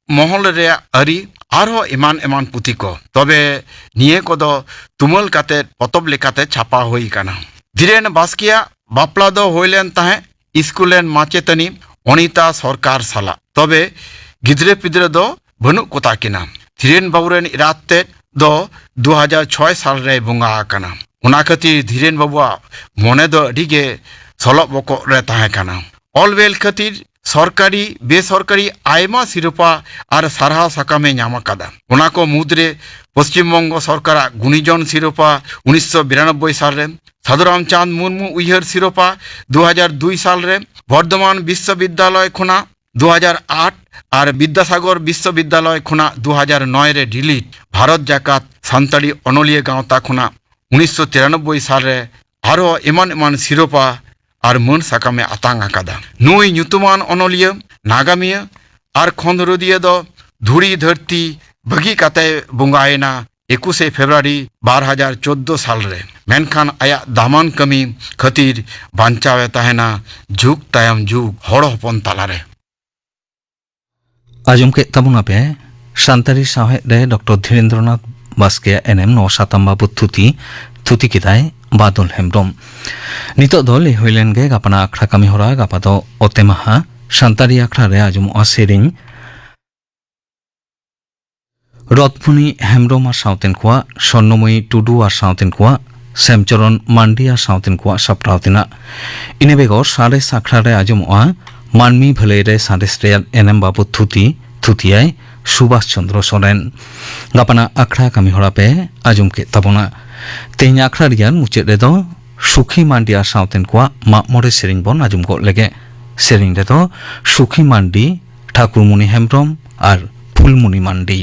ᱢᱚᱦᱚᱞ ᱨᱮᱭᱟᱜ ᱟᱹᱨᱤ, ᱟᱨᱦᱚᱸ ᱮᱢᱟᱱ ᱮᱢᱟᱱ ᱯᱩᱛᱷᱤ ᱠᱚ᱾ ᱛᱚᱵᱮ ᱱᱤᱭᱟᱹ ᱠᱚᱫᱚ ᱛᱩᱢᱟᱹᱞ ᱠᱟᱛᱮ ᱯᱚᱛᱚᱵ ᱞᱮᱠᱟᱛᱮ ᱪᱷᱟᱯᱟ ᱦᱩᱭ ᱟᱠᱟᱱᱟ᱾ ᱫᱷᱤᱨᱮᱱ ᱵᱟᱥᱠᱮᱭᱟᱜ ᱵᱟᱯᱞᱟ ᱫᱚ ᱦᱩᱭ ᱞᱮᱱ ᱛᱟᱦᱮᱸᱫ ᱥᱠᱩᱞ ᱨᱮᱱ ᱢᱟᱪᱮᱛᱟᱹᱱᱤ ᱚᱱᱤᱛᱟ ᱥᱚᱨᱠᱟᱨ ᱥᱟᱞᱟᱜ᱾ ᱛᱚᱵᱮ ᱜᱤᱫᱽᱨᱟᱹ ᱯᱤᱫᱽᱨᱟᱹ ᱫᱚ ᱵᱟᱹᱱᱩᱜ ᱠᱚᱛᱟ ᱠᱤᱱᱟ᱾ ᱫᱷᱤᱨᱮᱱ ᱵᱟᱹᱵᱩ ᱨᱮᱱ ᱮᱨᱟᱛ ᱛᱮᱫ ᱫᱚ ᱫᱩ ᱦᱟᱡᱟᱨ ᱪᱷᱚᱭ ᱥᱟᱞ ᱨᱮᱭ ᱵᱚᱸᱜᱟ ᱟᱠᱟᱱᱟ᱾ ᱚᱱᱟ ᱠᱷᱟᱹᱛᱤᱨ ᱫᱷᱤᱨᱮᱱ ᱵᱟᱹᱵᱩᱣᱟᱜ ᱢᱚᱱᱮ ᱫᱚ ᱟᱹᱰᱤ ᱜᱮ ᱥᱚᱞᱚᱜ ᱵᱚᱠᱚᱜ ᱨᱮ ᱛᱟᱦᱮᱸ ᱠᱟᱱᱟ᱾ ᱚᱞ ᱵᱮᱞ ᱠᱷᱟᱹᱛᱤᱨ ᱥᱚᱨᱠᱟᱨᱤ ᱵᱮᱥᱚᱨᱠᱟᱨᱤ ᱟᱭᱢᱟ ᱥᱤᱨᱯᱟ ᱟᱨ ᱥᱟᱨᱦᱟᱣ ᱥᱟᱠᱟᱢᱮ ᱧᱟᱢ ᱟᱠᱟᱫᱟ᱾ ᱚᱱᱟ ᱠᱚ ᱢᱩᱫᱽᱨᱮ ᱯᱚᱥᱪᱤᱢ ᱵᱚᱝᱜᱚ ᱥᱚᱨᱠᱟᱨᱟᱜ ᱜᱩᱱᱤᱡᱚᱱ ᱥᱤᱨᱯᱟ ᱩᱱᱤᱥᱥᱚ ᱵᱤᱨᱟᱱᱚᱵᱵᱳᱭ ᱥᱟᱞ ᱨᱮ, ᱥᱟᱫᱷᱩ ᱨᱟᱢᱪᱟᱸᱫᱽ ᱢᱩᱨᱢᱩ ᱩᱭᱦᱟᱹᱨ ᱥᱤᱨᱯᱟ ᱫᱩ ᱦᱟᱡᱟᱨ ᱫᱩᱭ ᱥᱟᱞ ᱨᱮ, ᱵᱚᱨᱫᱷᱚᱢᱟᱱ ᱵᱤᱥᱥᱚᱵᱤᱫᱽᱫᱟᱞᱚᱭ ᱠᱷᱚᱱᱟᱜ ᱫᱩ ᱦᱟᱡᱟᱨ ᱟᱴ ᱟᱨ ᱵᱤᱫᱽᱫᱟᱥᱟᱜᱚᱨ ᱵᱤᱥᱥᱚᱵᱤᱫᱽᱫᱟᱞᱚᱭ ᱠᱷᱚᱱᱟᱜ ᱫᱩ ᱦᱟᱡᱟᱨ ᱱᱚᱭ ᱨᱮ ᱰᱤᱞᱤᱴ, ᱵᱷᱟᱨᱚᱛ ᱡᱟᱠᱟᱛ ᱥᱟᱱᱛᱟᱲᱤ ᱚᱱᱚᱞᱤᱭᱟᱹ ᱜᱟᱶᱛᱟ ᱠᱷᱚᱱᱟᱜ ᱩᱱᱤᱥᱥᱚ ᱛᱤᱨᱟᱱᱚᱵᱵᱳᱭ ᱥᱟᱞ ᱨᱮ ᱟᱨᱦᱚᱸ ᱮᱢᱟᱱ ᱮᱢᱟᱱ ᱥᱤᱨᱯᱟ ᱟᱨ ᱢᱟᱹᱱ ᱥᱟᱠᱟᱢᱮ ᱟᱛᱟᱝ ᱟᱠᱟᱫᱟ᱾ ᱱᱩᱭ ᱧᱩᱛᱩᱢᱟᱱ ᱚᱱᱚᱞᱤᱭᱟᱹ, ᱱᱟᱜᱟᱢᱤᱭᱟᱹ ᱟᱨ ᱠᱷᱚᱸᱫᱽᱨᱚᱫᱤᱭᱟᱹ ᱫᱚ ᱫᱷᱩᱲᱤ ᱫᱷᱟᱹᱨᱛᱤ ᱵᱟᱹᱜᱤ ᱠᱟᱛᱮᱭ ᱵᱚᱸᱜᱟᱭᱮᱱᱟ ᱮᱠᱩᱥᱮ ᱯᱷᱮᱵᱽᱨᱩᱣᱟᱨᱤ ᱵᱟᱨ ᱦᱟᱡᱟᱨ ᱪᱳᱫᱽᱫᱳ ᱥᱟᱞ ᱨᱮ᱾ ᱢᱮᱱᱠᱷᱟᱱ ᱟᱭᱟᱜ ᱫᱟᱢᱟᱱ ᱠᱟᱹᱢᱤ ᱠᱷᱟᱹᱛᱤᱨ ᱵᱟᱧᱪᱟᱣ ᱮ ᱛᱟᱦᱮᱱᱟ ᱡᱩᱜᱽ ᱛᱟᱭᱚᱢ ᱡᱩᱜᱽ ᱦᱚᱲ ᱦᱚᱯᱚᱱ ᱛᱟᱞᱟᱨᱮ᱾ ᱟᱸᱡᱚᱢ ᱠᱮᱫ ᱛᱟᱵᱚᱱᱟᱯᱮ ᱥᱟᱱᱛᱟᱲᱤ ᱥᱟᱶᱦᱮᱫ ᱨᱮ ᱰᱚᱠᱴᱚᱨ ᱫᱷᱤᱨᱮᱱᱫᱨᱚᱱᱟᱛᱷ ᱵᱟᱥᱠᱮᱭᱟᱜ ᱮᱱᱮᱢ ᱱᱚᱣᱟ ᱥᱟᱛᱟᱢ ᱵᱟᱵᱚᱛ ᱛᱷᱩᱛᱤ᱾ ᱛᱷᱩᱛᱤ ᱠᱮᱫᱟᱭ ᱵᱟᱫᱚᱞ ᱦᱮᱢᱵᱨᱚᱢ᱾ ᱱᱤᱛᱚᱜ ᱫᱚ ᱞᱟᱹᱭ ᱦᱩᱭ ᱞᱮᱱ ᱜᱮ ᱜᱟᱯᱟᱱᱟᱜ ᱟᱠᱷᱲᱟ ᱠᱟᱹᱢᱤ ᱦᱚᱨᱟ᱾ ᱜᱟᱯᱟ ᱫᱚ ᱚᱛᱮ ᱢᱟᱦᱟ᱾ ᱥᱟᱱᱛᱟᱲᱤ ᱟᱠᱷᱲᱟ ᱨᱮ ᱟᱸᱡᱚᱢᱚᱜᱼᱟ ᱥᱮᱨᱮᱧ ᱨᱚᱛᱷᱢᱩᱱᱤ ᱦᱮᱢᱵᱨᱚᱢ ᱟᱨ ᱥᱟᱶᱛᱮᱱ ᱠᱚᱣᱟᱜ, ᱥᱚᱨᱱᱚᱢᱚᱭᱤ ᱴᱩᱰᱩ ᱟᱨ ᱥᱟᱶᱛᱮᱱ ᱠᱚᱣᱟᱜ, ᱥᱮᱢᱪᱚᱨᱚᱱ ᱢᱟᱱᱰᱤ ᱟᱨ ᱥᱟᱶᱛᱮᱱ ᱠᱚᱣᱟᱜ ᱥᱟᱯᱲᱟᱣ ᱛᱮᱱᱟᱜ᱾ ᱤᱱᱟᱹ ᱵᱮᱜᱚᱨ ᱥᱟᱬᱮᱥ ᱟᱠᱷᱲᱟ ᱨᱮ ᱟᱸᱡᱚᱢᱚᱜᱼᱟ ᱢᱟᱹᱱᱢᱤ ᱵᱷᱟᱹᱞᱟᱹᱭ ᱨᱮ ᱥᱟᱬᱮᱥ ᱨᱮᱭᱟᱜ ᱮᱱᱮᱢ ᱵᱟᱵᱚᱛ ᱛᱷᱩᱛᱤ᱾ ᱛᱷᱩᱛᱤᱭᱟᱭ ᱥᱩᱵᱷᱟᱥ ᱪᱚᱸᱫᱽᱨᱚ ᱥᱚᱨᱮᱱ᱾ ᱜᱟᱯᱟᱱᱟᱜ ᱟᱠᱷᱲᱟ ᱠᱟᱹᱢᱤ ᱦᱚᱨᱟ ᱯᱮ ᱟᱸᱡᱚᱢ ᱠᱮᱫ ᱛᱟᱵᱚᱱᱟ᱾ ᱛᱮᱦᱮᱧ ᱟᱠᱷᱲᱟ ᱨᱮᱭᱟᱜ ᱢᱩᱪᱟᱹᱫ ᱨᱮᱫᱚ ᱥᱩᱠᱷᱤ ᱢᱟᱱᱰᱤ ᱟᱨ ᱥᱟᱶᱛᱮᱱ ᱠᱚᱣᱟᱜ ᱢᱟᱜ ᱢᱚᱬᱮ ᱥᱮᱨᱮᱧ ᱵᱚᱱ ᱟᱸᱡᱚᱢ ᱜᱚᱫ ᱞᱮᱜᱮ᱾ ᱥᱮᱨᱮᱧ ᱨᱮᱫᱚ ᱥᱩᱠᱷᱤ ᱢᱟᱱᱰᱤ, ᱴᱷᱟᱠᱩᱨᱢᱩᱱᱤ ᱦᱮᱢᱵᱨᱚᱢ ᱟᱨ ᱯᱷᱩᱞᱢᱩᱱᱤ ᱢᱟᱱᱰᱤ᱾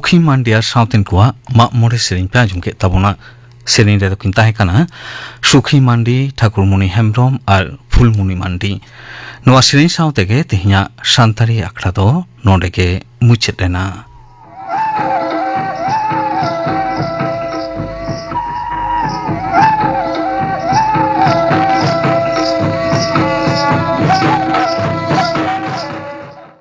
ᱥᱩᱠᱷᱤ ᱢᱟᱱᱰᱤ ᱟᱨ ᱥᱟᱶᱛᱮᱱ ᱠᱚᱣᱟᱜ ᱢᱟᱜ ᱢᱚᱬᱮ ᱥᱮᱨᱮᱧ ᱯᱮ ᱟᱸᱡᱚᱢ ᱠᱮᱫ ᱛᱟᱵᱚᱱᱟ᱾ ᱥᱮᱨᱮᱧ ᱨᱮᱫᱚ ᱠᱤᱱ ᱛᱟᱦᱮᱸ ᱠᱟᱱᱟ ᱥᱩᱠᱷᱤ ᱢᱟᱱᱰᱤ, ᱴᱷᱟᱠᱩᱨᱢᱩᱱᱤ ᱦᱮᱢᱵᱨᱚᱢ ᱟᱨ ᱯᱷᱩᱞᱢᱩᱱᱤ ᱢᱟᱱᱰᱤ᱾ ᱱᱚᱣᱟ ᱥᱮᱨᱮᱧ ᱥᱟᱶ ᱛᱮᱜᱮ ᱛᱮᱦᱮᱧᱟᱜ ᱥᱟᱱᱛᱟᱲᱤ ᱟᱠᱷᱲᱟ ᱫᱚ ᱱᱚᱰᱮ ᱜᱮ ᱢᱩᱪᱟᱹᱫ ᱮᱱᱟ᱾